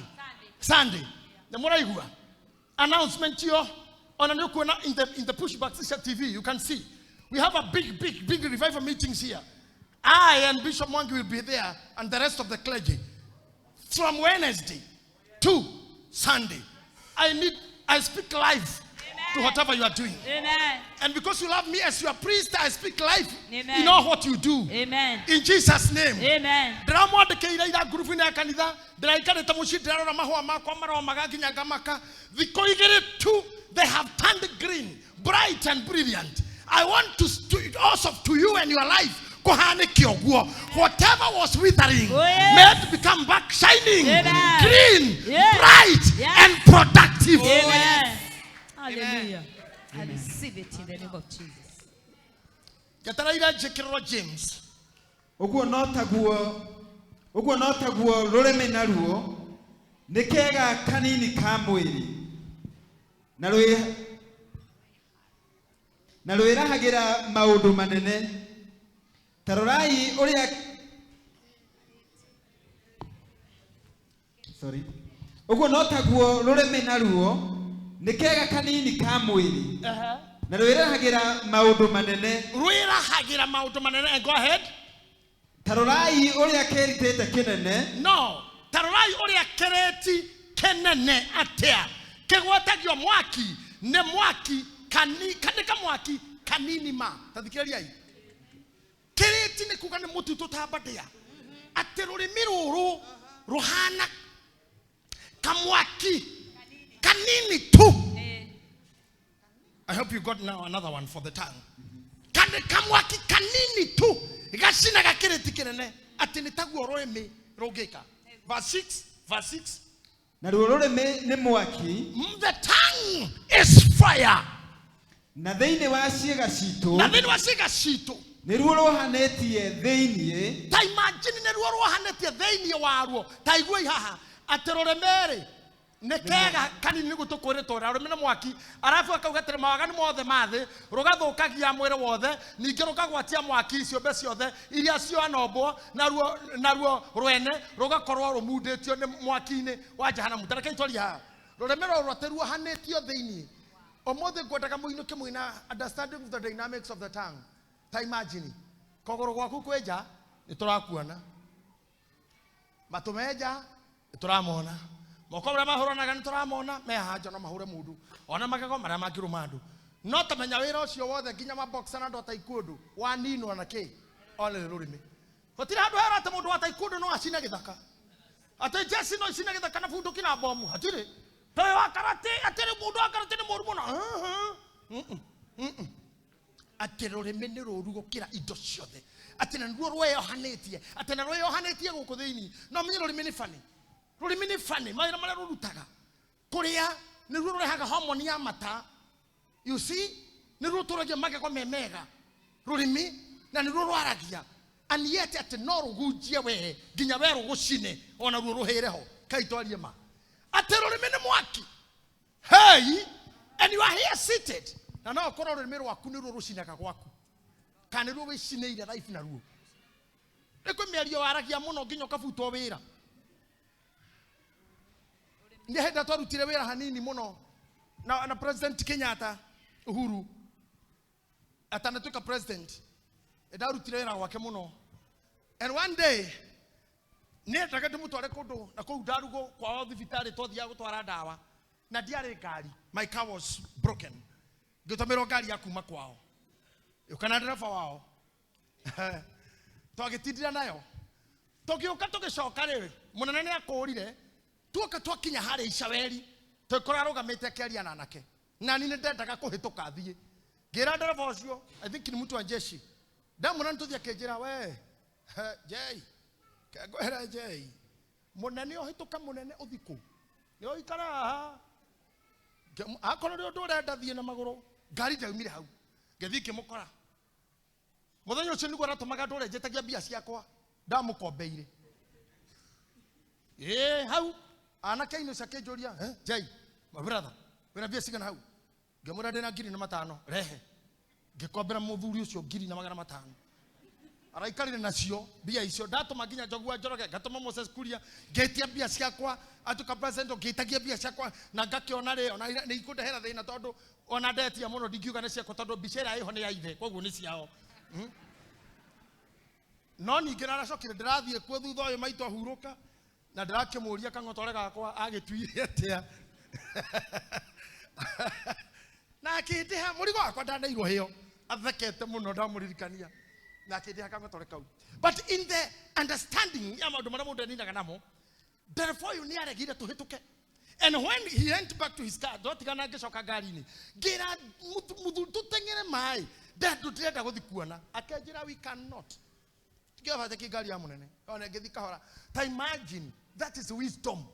Sunday nĩ mũraigua announcement yo ona nĩ ũkuona in the pushback cia TV you can see we have a big big big revival meetings here. I and Bishop Mwangi will be there and the rest of the clergy from Wednesday to Sunday. I speak life to whatever you are doing. Amen. And because you love me as your priest, I speak life Amen. in all what you do. Amen. In Jesus' name. Amen. Ndĩramwandĩkĩire ira ngurubu-inĩ ya kanitha ndĩraikarĩte mũciĩ ndĩrarora mahũa makwa maromaga nginya ngamaka thikũ igĩrĩ tu they have turned green bright and brilliant. I want to also to you and your life kũhanĩke ũguo. Whatever was withering, Oh, yes. may it become back shining, Amen. green, Yes. bright, Yes. and productive. Amen. Hallelujah. I receive it in the name of Jesus. Ngetereire njĩkĩrĩrwo James. Ũguo no taguo rũrĩmĩ naruo nĩ kega kanini ka mwĩrĩ na rwĩrahagĩra maũndũ manene. Ta rorai ũrĩa sorry. Ũguo no taguo rũrĩmĩ naruo nĩ kega kanini ka mwĩrĩ na rwĩrahagĩra maũndũ manene. Rwĩrahagĩra maũndũ manene. And go ahead. Ta rorai ũrĩa kĩritĩte kĩnene. No, ta rorai ũrĩa kĩrĩti kĩnene atĩa kĩgwatagio mwaki nĩ mwaki nĩ kamwaki kanini ma. Ta thikĩrĩriai. Kĩrĩti nĩ kuga nĩ mũtitũ ta mbandĩa. Atĩ rũrĩmĩ rũrũ rũhana kamwaki kanini tu. I hope you got now another one for the tongue. Kane kamwaki kanini tu gacinaga kĩrĩti kĩnene atĩ nĩ taguo rũrĩmĩ rũngĩka. Verse 6, verse 6. Naruo rũrĩmĩ nĩ mwaki. The tongue is fire. Na thĩinĩ wa ciĩga citũ. Na thĩinĩ wa ciĩga citũ. Nĩruo rũhanĩtie thĩinĩ. Ta imagine nĩruo rũhanĩtie thĩinĩ waruo. Ta iguai haha atĩ rũrĩmĩ rĩ nĩ kega kanini nĩguo tũkwĩrĩtwo ũrĩa rũrĩmĩ nĩ mwaki arabu akauga atĩrĩ mawaganu mothe ma thĩ rũgathũkagia mwĩrĩ wothe ningĩ rũkagwatia mwaki ciũmbe ciothe iria cioanombwo naruo rwene rũgakorwo rũmundĩtio nĩ mwaki-inĩ wa jehanamu. Ta reke itwarie haha rũrĩmĩ rũrũ atĩ ruohanĩtio thĩinĩ. Ũmũthĩ ngwendaga mũinũke mwĩna understanding of the dynamics of the tongue. Ta imagine kũgũrũ gwaku kwĩ nja nĩ tũrakuona, matũ me nja nĩ tũramona, moko marĩa mahũranaga nĩ tũramona me haha nja no mahũre mũndũ, ona magego marĩa mangĩrũma andũ. No tamenya wĩra ũcio wothe nginya maboxa na andũ a taekwondo waninwo na kĩ one nĩ rũrĩmĩ. Gũtirĩ handũ hera atĩ mũndũ wa taekwondo no acine gĩthaka, atĩ jeci no icine gĩthaka na bunduki na bomu, hatirĩ. Toyũ wa karate, atĩ mũndũ wa karate nĩ mũũru mũno. Atĩ rũrĩmĩ nĩ rũũru gũkĩra indo ciothe, atĩ na nĩruo rweyohanĩtie, atĩ na rweyohanĩtie gũkũ thĩinĩ. No menye rũrĩmĩ nĩ bani. Rũrĩmĩ nĩ bani, mawĩra marĩa rũrutaga kũrĩa nĩruo rũrehaga homoni ya mata. You see, nĩruo rũtũragia magego me mega rũrĩmĩ, na nĩruo rwaragia. And yet atĩ no rũgunjie we nginya we rũgũcine ona ruo rũhĩre ho. Kai twarie ma atĩ rũrĩmĩ nĩ mwaki. Hey, and you are here seated na no ũkorwo rũrĩmĩ rwaku nĩruo rũcinaga gwaku kana nĩruo wĩcinĩire life naruo. Nĩ kwĩ mĩario waragia mũno nginya ũkabutwo wĩra. Nĩ hĩndĩ twarutire wĩra hanini mũno na President Kenyatta Uhuru atanatuĩka president, ndarutire wĩra gwake mũno. And one day nĩendaga ndĩmũtware kũndũ na kũu Ndarugo kwao thibitarĩ twathiaga gũtwara ndawa na ndiarĩ ngari, my car was broken. Ngĩtũmĩrwo ngari ya kuma kwao yũka na ndereba wao twagĩtindĩra nayo Tũgĩũka tũgĩcoka rĩ, mũnene nĩ akũrire, tuoka twakinya harĩa Icaweri, twĩkora arũgamĩte akĩaria na anake. Na niĩ nĩ ndendaga kũhĩtũka thiĩ. Ngĩra ndereba ũcio, I think ni mtu wa jeshi. Ndamwĩra nĩ tũthiĩ akĩnjĩra we, he, Jay, kengwĩre Jay, mũnene ũhĩtũka mũnene ũthiĩ kũ? Nĩ ũikara haha. Akorwo nĩ ũndũ ũrenda thiĩ na magũrũ, ngari ndaumire hau. Ngĩthiĩ ngĩmũkora. Mũthenya ũcio nĩguo aratũmaga andũ ũrĩa njĩtagia mbia ciakwa, ndamũkombeire. Ĩĩ, hau anake-inĩ ũcio akĩnjũria, Jay, my brother, wĩna mbia cigana hau? Ngĩmwĩra ndĩna ngiri na matano, rehe. Ngĩkombera mũthuri ũcio ngiri na magana matano. Araikarire nacio mbia icio, ndatũma nginya Njogu wa Njoroge, ngatũma Moses Kuria, ngĩtia mbia ciakwa, atuĩka president, ngĩtagia mbia ciakwa, na ngakĩona rĩ, ona nĩ ikũndehera thĩna tondũ ona ndetia mũno ndingiuga nĩ ciakwa tondũ mbica ĩrĩa ĩho nĩ ya ithe, koguo nĩ ciao. No ningĩ naracokire ndĩrathiĩ kuo thutha ũyũ maitũ ahurũka, na ndĩrakĩmũria kang'otore gakwa agĩtuire atĩa. Na akĩndĩha mũrigo wakwa ndaneirwo hĩo, athekete mũno ndamũririkania. Na akĩndĩha kang'otore kau. But in the understanding ya maũndũ marĩa mũndũ aninaga namo, ndereba ũyũ nĩ aregire tũhĩtũke. And when he went back to his car, ndotigana ngĩcoka ngari-inĩ, ngĩra mũthuri tũteng'ere maĩ, ndĩrenda gũthiĩ kuona. Akĩnjĩra we cannot. Ngĩoba atĩ ngari ya mũnene, ona ngĩthiĩ kahora. Ta imagine, that is wisdom.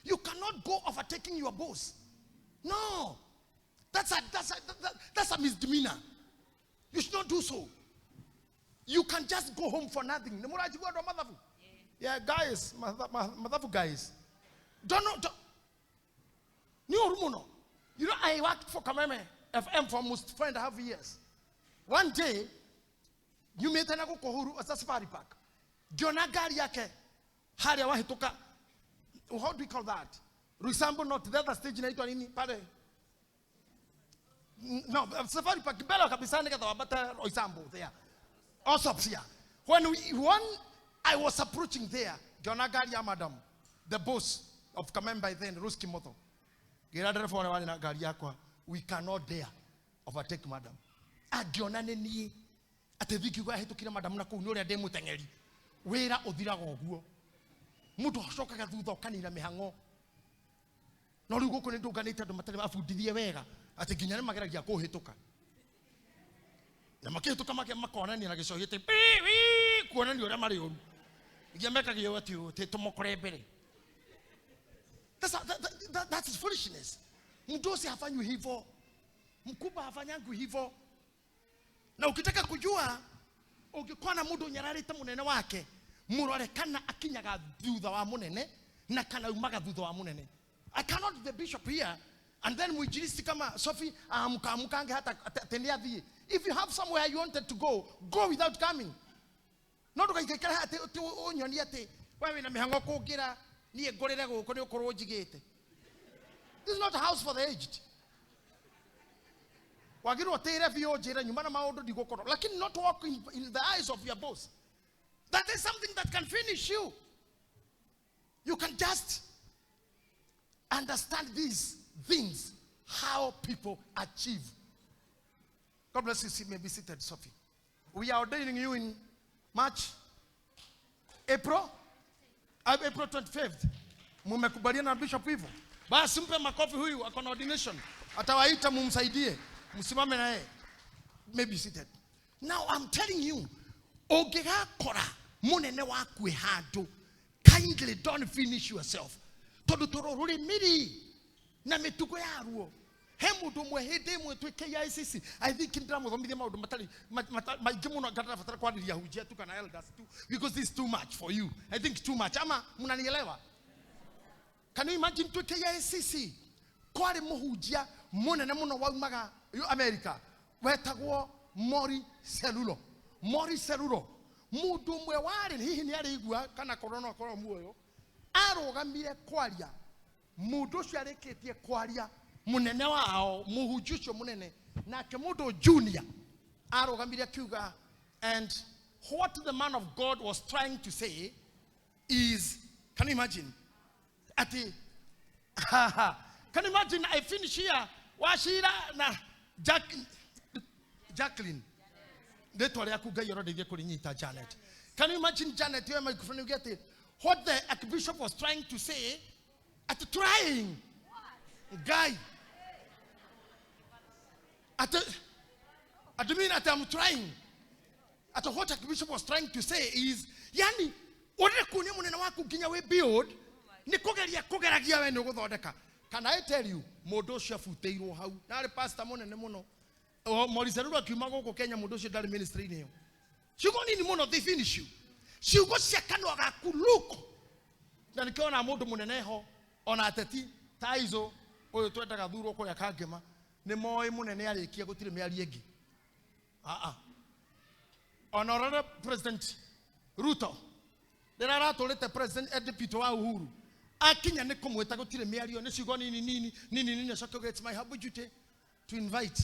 You cannot go overtaking your boss. No. That's a misdemeanor. You should not do so. You can just go home for nothing. Nĩ mũranjigua andũ a mathabu? Yeah, guys, mathabu guys. Don't know, don't. Nĩ ũru mũno. You know, I worked for Kameme FM for almost 4.5 years. One day, nyumĩte na gũkũ Uhuru, asa Safari Park. Ngĩona ngari yake harĩa wahĩtũka. How do we call that? Roysambu, not the other stage inaitwa nini pale? No, Safari Park mbele kabisa nĩgetha wambate Roysambu there. Allsops here. When I was approaching there, ngĩona ngari ya madam, the boss of Kameme by then, Rose Kimotho. Ngĩra ndereba ũrĩa warĩ na ngari yakwa, we cannot dare overtake madam. Angĩona nĩ niĩ, atĩ thiĩ ngiuga ahĩtũkire madam na kũu nĩ ũrĩa ndĩ mũteng'eri. Wĩra ũthiraga ũguo. Mũndũ acokaga thutha ũkanina mĩhang'o. No rĩu gũkũ nĩ ndũnganĩte andũ matarĩ mabundithie wega, atĩ nginya nĩ mageragia kũhĩtũka. Na makĩhĩtũka makonania na gĩcohi atĩ bii, bii, kuonania ũrĩa marĩ ũru. Nginya mekaga ũũ atĩ ũũ, atĩ tũmũkore mbere. That is foolishness. Mdosi hafanywi hivyo. Mkubwa hafanyangwi hivyo. Na ukitaka kujua, ungekuwa na mũndũ ũnyararĩte mũnene wake, mũrore kana akinyaga thutha wa mũnene, na kana umaga thutha wa mũnene. I cannot be the bishop here, and then mwinjilisti kama Sophie, amka hata atendea thiĩ. If you have somewhere you wanted to go, go without coming. No ndũgaikare atĩ ũnyonie atĩ we wĩna mĩhang'o kũngĩra, niĩ ngũrĩre gũkũ nĩ ũkorwo njigĩte. This is not a house for the aged. Wagĩrĩirwo ũtĩre biũ ũnjĩre nyuma na maũndũ ndigũkorwo. Lakini not walk in the eyes of your boss. That is something that can finish you. You can just understand these things, how people achieve. God bless you. You may be seated, Sophie. We are ordaining you in March, April, April 25th. Mumekubaliana na bishop hivyo? Basi mpe makofi huyu, ako na ordination. Atawaita mumsaidie. Msimame na yeye. May be seated. Now I'm telling you, ũngĩgakora mũnene waku e handũ, kindly don't finish yourself. Tondũ tũrũ rũrĩmĩ na mĩtugo yaruo. He mũndũ ũmwe hĩndĩ ĩmwe twĩ KICC, I think ndĩramũthomithia maũndũ matarĩ, maingĩ mũno ngarabatara kwarĩria hunjia tu kana elders tu, because this is too much for you. I think too much. Ama mnanielewa? Can you imagine twĩ KICC? Kwarĩ mũhunjia mũnene mũno waumaga America, wetagwo Mori Cerulo. Mori Cerulo. Mũndũ ũmwe warĩ, hihi nĩ arĩigua kana korwo no akorwo muoyo, arũgamire kwaria. Mũndũ ũcio arĩkĩtie kwaria, mũnene wao, mũhunjia ũcio mũnene, nake mũndũ junior arũgamire akiuga, and what the man of God was trying to say is, can you imagine? Ati, can you imagine I finish here, Wachira na Jacqueline. Rĩtwa rĩaku Ngai arondeithie kũrĩnyita Janet. Can you imagine Janet your microphone you get it? What the archbishop was trying to say at trying. What? Guy. At I mean at I'm trying. At what archbishop was trying to say is yani urire kuonia munene waku nginya we build ni kugeria kugeragia we ni guthondeka. Can I tell you mundu ucio abuteirwo hau nari pastor munene muno Maurice Ruru akiuma guku Kenya mundu ucio ndari ministry ini iyo ciugo nini muno they finish you ciugo cia kanua gaku look na nikiona mundu munene ho ona ateti ta izo uyu twendaga thurwo kuria kangema ni moi munene arikia gutire miario ingi a honorable President Ruto rĩrĩa aratũrĩte president deputy wa Uhuru akinya nĩ kũmwĩta gũtirĩ mĩario nĩ ciugo nini nini nini nini acoke uge, it's my humble duty to invite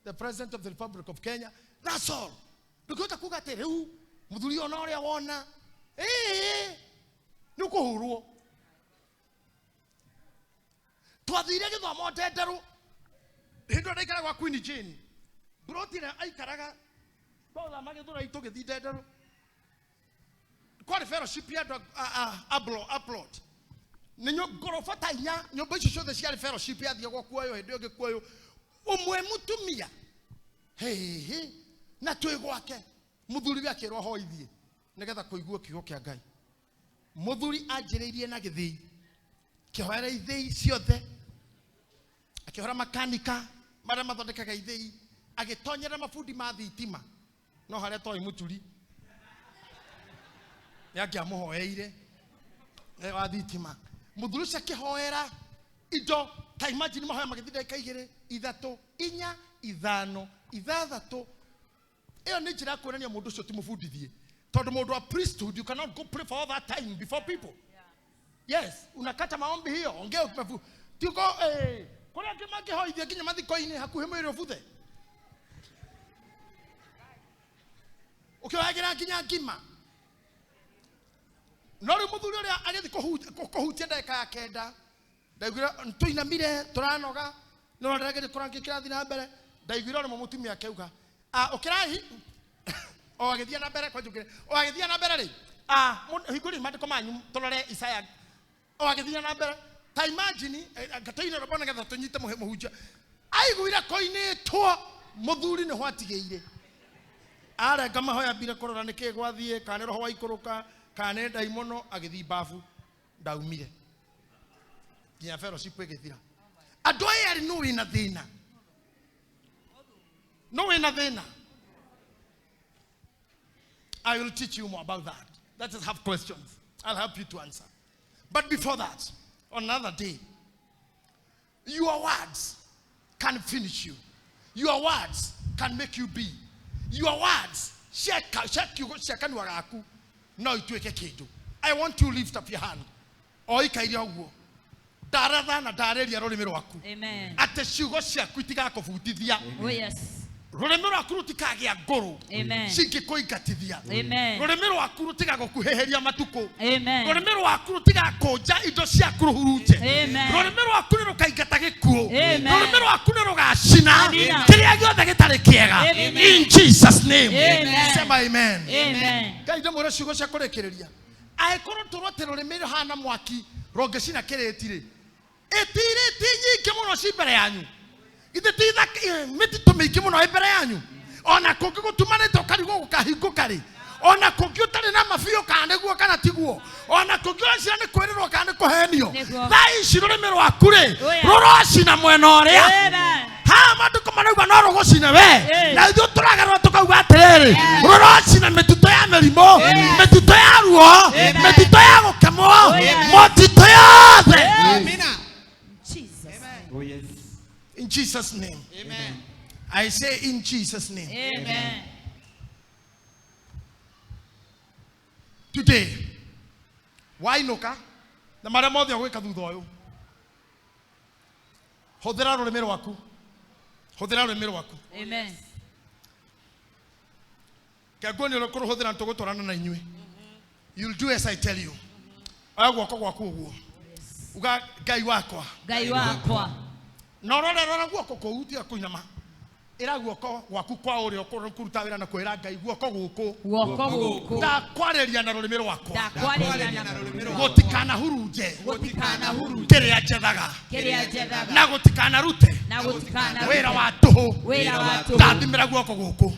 the president of the Republic of Kenya. That's all. Ndũngĩhota kuga atĩ rĩu mũthuri ona ũrĩa wona ĩĩ nĩ ũkũhũrwo. Twathire gĩthomo ndenderũ hĩndĩ ĩrĩa ndaikaraga gwa Queen Jane mburoti ĩrĩa aikaraga twathama Gĩthũrai tũgĩthiĩ ndenderũ kwarĩ fellowship ya andũ a plot nĩ ngoroba ta inya nyũmba icio ciothe ciarĩ fellowship yathiagwo kuoywo hĩndĩ ĩyo ĩngĩ kuoywo ũmwe mũtumia hĩhĩ na twĩ gwake mũthuri we akĩrwo hoithie nĩgetha kũiguo kiugo kĩa Ngai. Mũthuri anjĩrĩirie na gĩthĩi kĩhoera ithĩi ciothe akĩhora makanika marĩa mathondekaga ithĩi agĩtonyera mabundi ma thitima no harĩa toĩ mũturi nĩangĩamũhoeire wa thitima mũthuri ũcio akĩhoera indo ta imagine mahoya magĩthiĩ ndagĩka igĩrĩ ithatũ inya ithano ithathatũ. Ĩyo nĩ njĩra ya kuonania mũndũ ũcio ti mũbundithie tondũ mũndũ wa priesthood you cannot go pray for all that time before people. Yes, unakata maombi hiyo ongea umefu tuko kũrĩa angĩ mangĩhoithia nginya mathiko-inĩ hakuhĩ mwĩrĩ ũbuthe ũkĩoyagĩra nginya ngima. No rĩu mũthuri ũrĩa agĩthiĩ kũhutia ndagĩka ya kenda ndaiguire tũinamire tũranoga no ndĩrageria kũrangĩ kĩrathiĩ na mbere ndaiguire o rĩmwe mũtumia akĩuga ũkĩrai o agĩthiĩ na mbere kwanjũkĩre o agĩthiĩ na mbere rĩ hingũri maandĩko manyu tũrore Isaya o agĩthiĩ na mbere ta imagine ngatũine rwĩmbo nĩgetha tũnyite mũhunjia aiguire koinĩtwo mũthuri nĩho atigĩire arenga mahoya mbire kũrora nĩkĩĩ gwathiĩ kana nĩ roho waikũrũka kana nĩ ndaimono agĩthiĩ babu ndaumire nginya fellowship ĩgĩthira. Andũ aya erĩ nũ wĩna thĩna? Nũ wĩna thĩna? I will teach you more about that. Let us have questions. I'll help you to answer. But before that, on another day, your words can finish you. Your words can make you be. Your words cia kiugo cia kanua gaku no ituĩke kĩndũ. I want you to lift up your hand. O ikaire ũguo. Ndaratha na ndarĩria rũrĩmĩ rwaku. Amen. Atĩ ciugo ciaku itigakũbutithia. Oh yes. Rũrĩmĩ rwaku rũtikagĩa ngũrũ. Amen. Cingĩkũingatithia. Amen. Rũrĩmĩ rwaku rũtigagũkuhĩhĩria matukũ. Amen. Rũrĩmĩ rwaku rũtigakũnja indo ciaku rũhurunje. Amen. Rũrĩmĩ rwaku nĩ rũkaingata gĩkuũ. Amen. Rũrĩmĩ rwaku nĩ rũgacina Amina. kĩrĩa gĩothe gĩtarĩ kĩega. Amen. In Jesus name. Amen. Sema amen. Amen. Ngai ndĩmwĩre ciugo cia kũrĩkĩrĩria. Angĩkorwo tũrwo atĩ rũrĩmĩ rũhana mwaki rũngĩcina kĩrĩti rĩ, ĩtirĩti nyingĩ mũno ci mbere yanyu. Githĩ ti mĩtitũ mĩingĩ mũno ĩ mbere yanyu. Ona kũngĩ gũtumanĩte ũkarigwo gũkahingũka rĩ, ona kũngĩ ũtarĩ na mabiũ kana nĩguo kana tiguo, ona kũngĩ ũreciria nĩ kwĩrĩrwo kana nĩ kũhenio, Nĩguo. thaa ici rũrĩmĩ rwaku rĩ Oh, yeah. rũrocina mwena ũrĩa. Amen. Haha maandĩko marauga no rũgũcine we Eh. na ithuĩ tũragarũra tũkauga atĩrĩrĩ rũrocina mĩtitũ ya mĩrimũ, mĩtitũ ya ruo, mĩtitũ ya gũkemwo, yeah. mĩtitũ yothe. Amina. Jesus. Oh yes. In Jesus name. Amen. I say in Jesus name. Amen. Today wainũka na marĩa mothe ũgwĩka thutha ũyũ, hũthĩra rũrĩmĩ rwaku, hũthĩra rũrĩmĩ rwaku. Amen. Kĩanguo nĩ ũrĩa ũkũrũhũthĩra nĩtũgũtwarana na inyuĩ. You'll do as I tell you. Oya guoko gwaku ũguo uga Ngai wakwa Ngai wakwa. Na ũrore rora guoko kũu tiga kũinama. Ĩra guoko gwaku kwa ũrĩo kũruta wĩra na kwĩra Ngai guoko gũkũ. Guoko gũkũ. Ndakwarĩria na rũrĩmĩ rwakwa. Ndakwarĩria na rũrĩmĩ rwakwa. Gũtikanahurunje. Gũtikanahurunje. Kĩrĩa njethaga. Kĩrĩa njethaga. Na gũtikanarute. Na gũtikanarute. Wĩra wa tũhũ. Wĩra wa tũhũ. Ndathimĩra guoko gũkũ.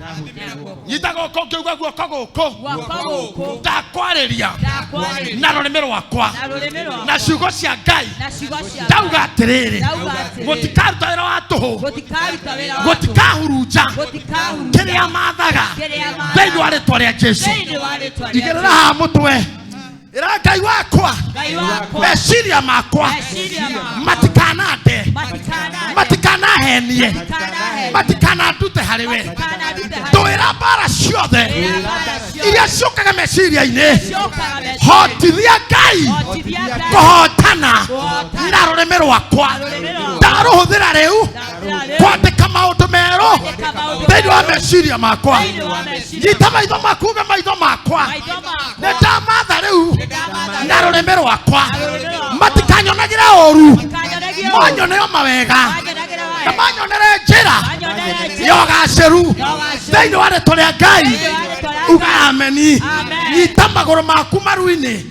Nyita guoko ngĩuga guoko gũkũ. Guoko gũkũ. Ndakwarĩria. Ndakwarĩria. Na rũrĩmĩ rwakwa. Na rũrĩmĩ rwakwa. Na ciugo cia Ngai. Na ciugo cia Ngai. Ndauga atĩrĩrĩ. Ndauga atĩrĩrĩ. Gũtikaruta wĩra wa tũhũ. Gũtikaruta wĩra wa tũhũ. Gũtikahurunja. Gũtikahurunja. Kĩrĩa mathaga. Kĩrĩa mathaga. Thĩinĩ wa rĩtwa rĩa Jesũ. Thĩinĩ wa rĩtwa rĩa Igĩrĩra haha mũtwe. Ĩra Ngai wakwa. Ngai wakwa. Meciria makwa. Meciria makwa. Matikanande. Matikanande. Matikanahenie. Matikanahenie. Matikanandute harĩ we. Matikanandute harĩ we. Ndũĩra mbara ciothe. Ndũĩra mbara ciothe. Iria ciũkaga meciria-inĩ. Ciũkaga meciria-inĩ. Hotithia Ngai. Hotithia Ngai. Kũhotana. Kũhotana. Na rũrĩmĩ rwakwa. Na rũrĩmĩ rwakwa. Ndarũhũthĩra rĩu. Ndarũhũthĩra rĩu. Kwandĩka maũndũ merũ. Kwandĩka maũndũ Thĩinĩ wa meciria makwa. Thĩinĩ wa meciria Nyita maitho maku uge maitho makwa. Maitho makwa. Nĩ ndamatha rĩu. Nĩndamatha Na rũrĩmĩ rwakwa. rũrĩmĩ rwakwa. Matikanyonagĩre ũru. Matikanyonagĩre ũru. Manyone o mawega. Manyonagĩre Na wega. manyonere njĩra. Manyonere njĩra. Ya ũgacĩru. Ya ũgacĩru. Thĩinĩ wa rĩtwa rĩa Ngai. Thĩinĩ wa rĩtwa rĩa Uga ameni. Amen. Nyita magũrũ maku maru-inĩ.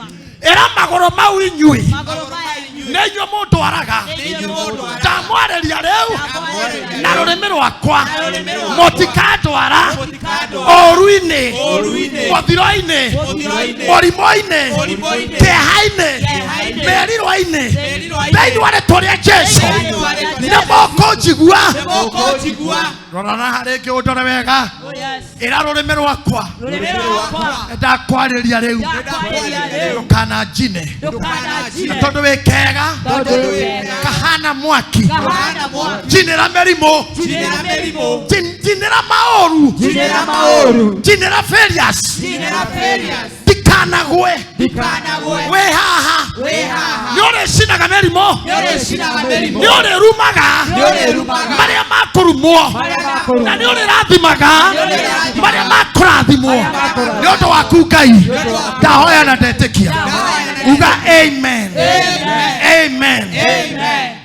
Ĩra magũrũ mau inyuĩ. Magũrũ maya inyuĩ. Nĩ inyuĩ mũndwaraga. Nĩ inyuĩ mũndwaraga. Ndamwarĩria rĩu. Ndamwarĩria Na rũrĩmĩ rwakwa. Na rũrĩmĩ rwakwa. Mũtikandwara. Mũtikandwara. Ũũru-inĩ. Ũũru-inĩ. Mũthiro-inĩ. Mũthiro-inĩ. Mũrimũ-inĩ. Mũrimũ-inĩ. Kĩeha-inĩ. Kĩeha-inĩ. Mĩrirwa-inĩ. Mĩrirwa-inĩ. Thĩinĩ wa rĩtwa rĩa Jesũ. Thĩinĩ wa rĩtwa rĩa Nĩ mũkũnjigua. Mũkũnjigua. Rora haha rĩngĩ ũndore wega. Oh, yes. Ĩra rũrĩmĩ rwakwa. Rũrĩmĩ rwakwa. Ndakwarĩria rĩu. Ndakwarĩria rĩu. Ndũkananjine. Ndũkananjine. Tondũ wĩ kega. Tondũ wĩ kega. Kahana mwaki. Kahana mwaki. Njinĩra mĩrimũ. Njinĩra mĩrimũ. Njinĩra maũru. Njinĩra maũru. Njinĩra failures. Njinĩra failures. Ndikanagwe. Ndikanagwe. Wĩ haha. Wĩ haha. Nĩ ũrĩcinaga mĩrimũ. Nĩ ũrĩcinaga mĩrimũ. Nĩ ũrĩrumaga. Nĩ ũrĩrumaga. Marĩa makũrumwo. Marĩa makũrumwo. Na nĩ ũrĩrathimaga. Nĩ ũrĩrathimaga. Marĩa makũrathimwo. Marĩa makũrathimwo. Nĩ ũndũ waku Ngai. ũndũ waku. Ndahoya na ndetĩkia. Ndahoya na Uga amen. Amen. Amen. Amen.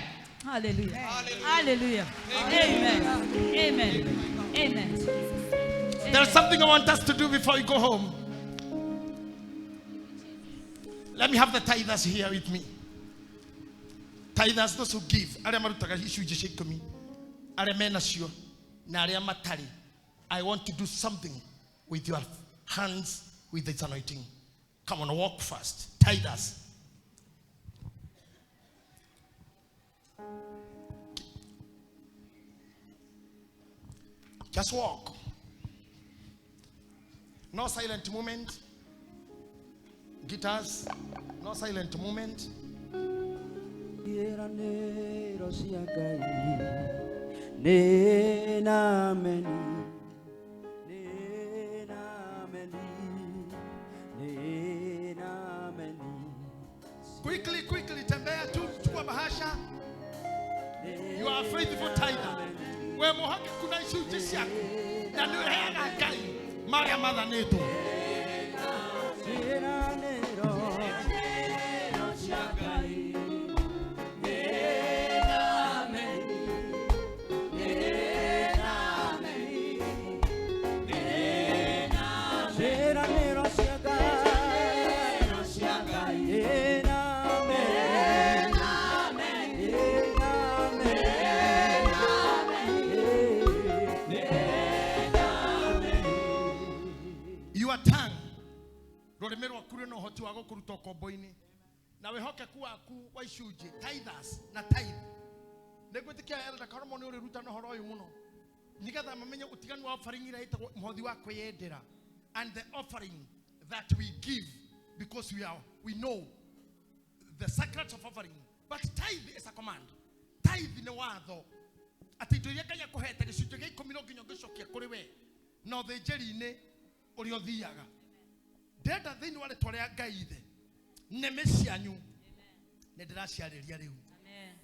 Hallelujah. Hallelujah. Amen. Amen. Amen. There's something I want us to do before we go home. Let me have the tithers here with me. Tithers, those who give. Arĩa marutaga icunjĩ cia ikũmi, arĩa menacio, na arĩa matarĩ. I want to do something with your hands with this anointing. Come on, walk fast. Tithers. Just walk. No silent moment. Guitars, no silent moment. Ciĩranĩro cia Ngai nĩ na ameni, nĩ na ameni, nĩ na ameni. Quickly, quickly, tembea tu, chukua bahasha. You are a faithful tither. We muhaki kuna icunjĩ ciaku na nĩ ũheaga Ngai marĩa mathanĩtwo. Ciĩranĩro cia Ngai nĩ na ameni, nĩ na ameni, nĩ na ameni. Ciĩranĩro cia Ngai nĩ na ameni, nĩ na ameni, nĩ na ameni. Your tongue, rũrĩmĩ rwaku rwĩna ũhoti wa gũkũruta ũkombo-inĩ na wĩhokeku waku wa icunjĩ tithers na tithe. Nĩngwĩtĩkia Elder Karomo nĩ ũrĩrutana ũhoro ũyũ mũno nĩgetha mamenye ũtiganu wa offering ĩrĩa ĩtagwo mũhothi wa kwĩyendera and the offering that we give because we know the secrets of offering. But tithe is a command. Tithe nĩ watho atĩ indo iria Ngai akũhete gĩcunjĩ gĩa ikũmi no nginya ũngĩcokia kũrĩ we na ũthĩnjĩri-inĩ ũrĩa ũthiaga. Ndĩrenda thĩinĩ wa rĩtwa rĩa Ngai ithe nĩmĩ cianyu nĩ ndĩraciarĩria rĩu. Amen.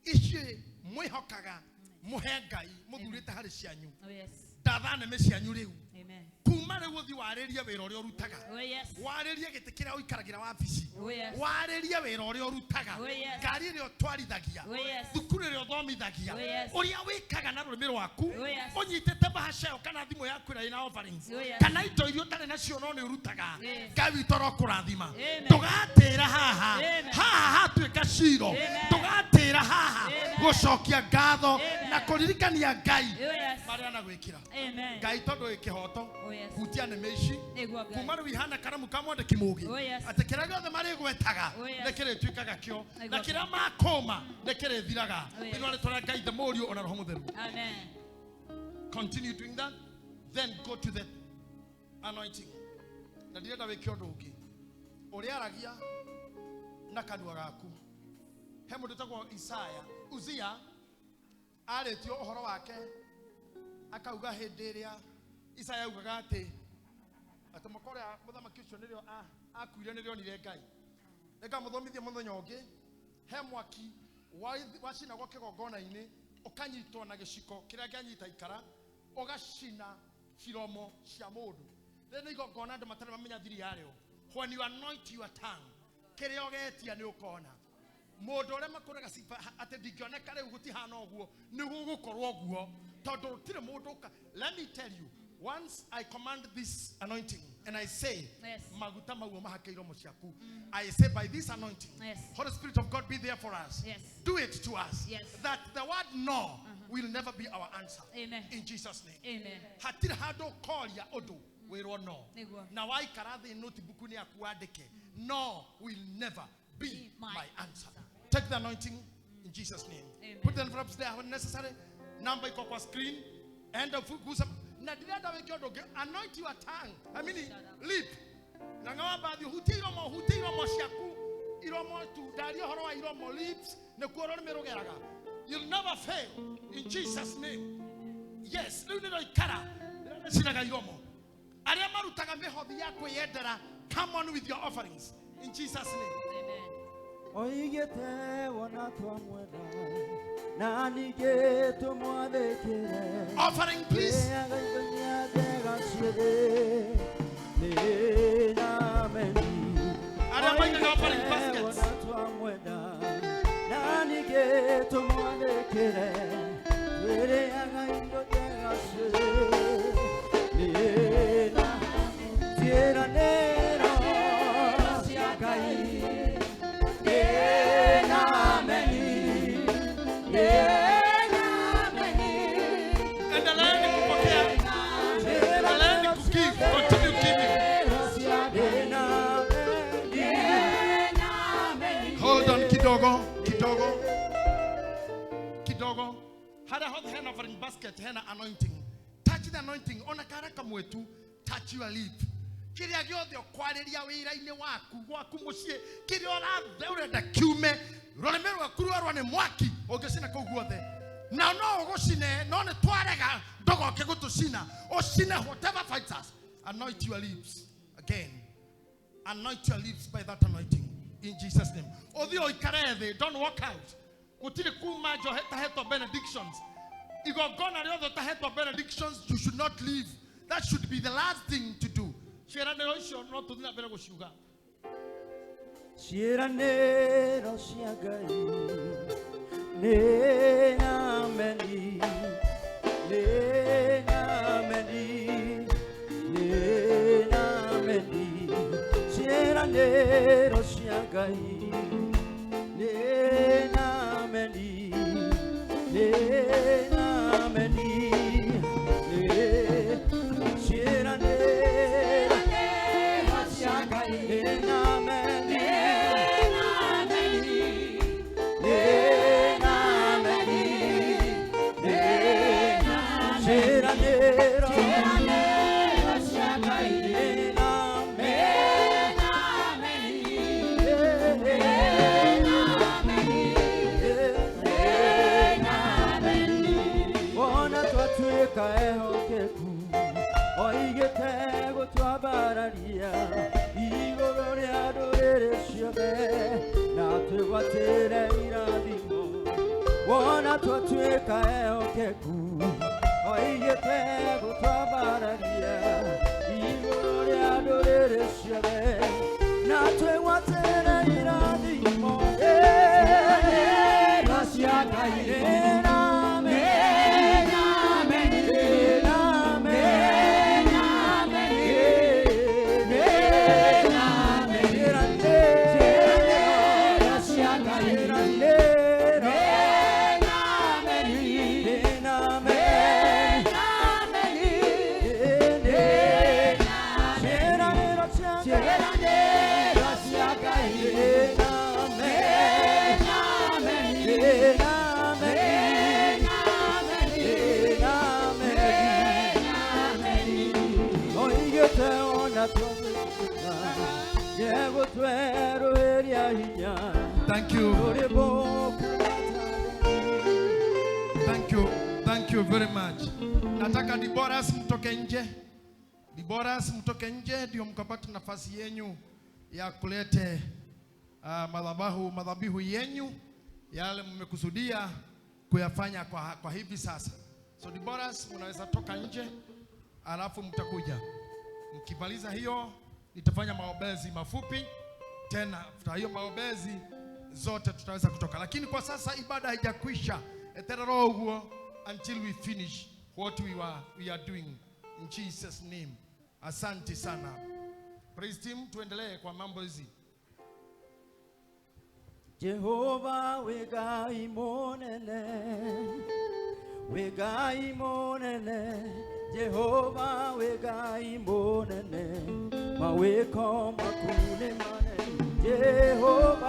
Ici mwĩhokaga mũhe Ngai mũthurĩte harĩ cianyu. Oh, yes. Ndatha nĩmĩ cianyu rĩu. Amen. Kuma Kuma rĩu ũthiĩ warĩrie wĩra ũrĩa ũrutaga. Oh, yes. Warĩrie gĩtĩ kĩrĩa ũikaragĩra wabici. Oh, yes. Warĩrie wĩra ũrĩa ũrutaga. Oh, yes. Ngari ĩrĩa ũtwarithagia. Oh, yes. Thukuru ĩrĩa ũthomithagia. Oh, yes. Ũrĩa wĩkaga na rũrĩmĩ rwaku. Oh, yes. Ũnyitĩte bahasha ĩyo kana thimũ yaku ĩrĩa ĩna offerings. Oh, yes. Kana indo iria ũtarĩ nacio no nĩ ũrutaga. Yes. Ngai witũ arokũrathima. Amen. Ndũgatĩra haha. Amen. Haha hatuĩka ciro. Amen. Ndũgatĩra haha Amen. gũcokia ngatho Amen. na kũririkania Ngai Oh, yes. marĩa anagwĩkĩra. Amen. Ngai tondũ wĩ kĩhoto Oh, yes. hutia nĩmĩ ici Nĩguo Ngai. kuma rĩu ihana karamu ka mwandĩki mũgĩ Oh, yes. atĩ kĩrĩa gĩothe marĩgwetaga Oh, yes. nĩ kĩrĩtuĩkaga kĩo Nĩguo na kĩrĩa makũma nĩ kĩrĩthiraga. Oh, yes. Thĩinĩ wa rĩtwa rĩa Ngai the Mũriũ ona Roho Mũtheru. Amen. Continue doing that, then go to the anointing. Na ndirenda wĩke ũndũ ũngĩ ũrĩa aragia na kanua gaku. He mũndũ ũtagwo Isaya, Uzia arĩtio ũhoro wake akauga hĩndĩ ĩrĩa Isaya augaga atĩ mwaka ũrĩa mũthamaki ũcio nĩrĩo akuire nĩrĩo onire Ngai. Nĩngamũthomithia mũthenya ũngĩ. He mwaki wacinagwo kĩgongona-inĩ ũkanyitwo na gĩciko kĩrĩa kĩanyita ikara ũgacina ciromo cia mũndũ. Rĩrĩ nĩ igongona andũ matarĩ mamenya thiri yarĩo. When you anoint your tongue, kĩrĩa ũgetia nĩ ũkona. Mũndũ ũrĩa makũraga ciba atĩ ndingĩoneka rĩu gũtihana ũguo, nĩ gũgũkorwo ũguo tondũ gũtirĩ mũndũ ũka. Let me tell you, once I command this anointing and I say, Yes. maguta mau mahake iromo ciaku, I say by this anointing, Yes. Holy Spirit of God be there for us. Yes. Do it to us. Yes. That the word no will never be our answer. Amen. In Jesus' name. Amen. Hatirĩ handũ ũkoria ũndũ wĩrwo no. Nĩguo. Na waikara thĩ notebook-inĩ yaku wandĩke no will never be Be my my answer. Take the anointing in Jesus' name. Amen. Put the envelopes there when necessary. Number iko kwa screen. Enda gusa na ndirenda wĩke ũndũ ũngĩ. Anoint your tongue. I mean lip. Na ng'awa bathi hutie iromo ciaku. Iromo tu ndaria ũhoro wa iromo lips nĩkuo rũrĩmĩ rũgeraga. You'll never fail in Jesus' name. Yes, rĩu nĩro ikara rĩrĩa iromo. Arĩa marutaga mĩhothi ya kwĩyendera, come on with your offerings in Jesus' name. Amen. Oigĩte wona twamwenda na ningĩ tũmwathĩkĩre. Offering please. Ĩaga indo njega ciothe, nĩ na ameni. Arĩa maigaga offering Oigĩte baskets. wona twamwenda na ningĩ tũmwathĩkĩre. Twĩrĩaga indo njega ciothe, nĩ na ciĩranĩro cia Ngai. Nĩ na ameni. Nĩ na ameni. Endeleeni kupokea. Endeleeni kugive. Continue giving. Hold on kidogo, kidogo. Kidogo. Harĩa hothe hena offering basket, hena anointing. Touch the anointing. Ona kara kamwe tu, touch your lip. Kĩrĩa gĩothe ũkwarĩria wĩra-inĩ waku, gwaku mũciĩ, kĩrĩa ũrathe ũrenda kiume, rũrĩmĩ rwaku rwarwo nĩ mwaki, ũngĩcina kũu guothe. Na no ũgũcine, no nĩ twarega ndũgoke gũtũcina. Ũcine whatever fights us. Anoint your lips again. Anoint your lips by that anointing in Jesus' name. Ũthiĩ ũikare thĩ, don't walk out. Gũtirĩ kuma njohe tahetwo benedictions. Igongona rĩothe ũtahetwo benedictions, you should not leave. That should be the last thing to do. Ciĩranĩro icio no tũthiĩ na mbere gũciuga. Ciĩranĩro cia Ngai nĩ na ameni, nĩ na ameni, nĩ na ameni. Ciĩranĩro cia Ngai nĩ na ameni, nĩ na ameni, nĩ ciĩranĩro cia Ngai nĩ na ameni. Ona twatuĩka ehokeku oigĩte gũtwambararia igũrũ rĩa ndũrĩrĩ ciothe na twĩgwatĩre irathimo. Wona twatuĩka ehokeku oigĩte gũtwambararia ciothe na twĩgwatĩre irathimo cia Ngai. Thank you. Thank you. Thank you very much. Nataka Diboras mtoke nje. Diboras mtoke nje ndio mkapata nafasi yenyu ya kulete madhabahu yenyu yale mmekusudia kuyafanya kwa hivi sasa. So Diboras mnaweza toka nje alafu mtakuja. Mkimaliza hiyo nitafanya maombezi mafupi tena. After hiyo maombezi zote tutaweza kutoka. Lakini kwa sasa ibada haijakwisha. Eterero uguo until we finish what we are doing in Jesus name. Asante sana. Praise team, tuendelee kwa mambo hizi. Jehova we Ngai munene, we Ngai munene, Jehova we Ngai munene, mawĩko maku nĩ manene, Jehova.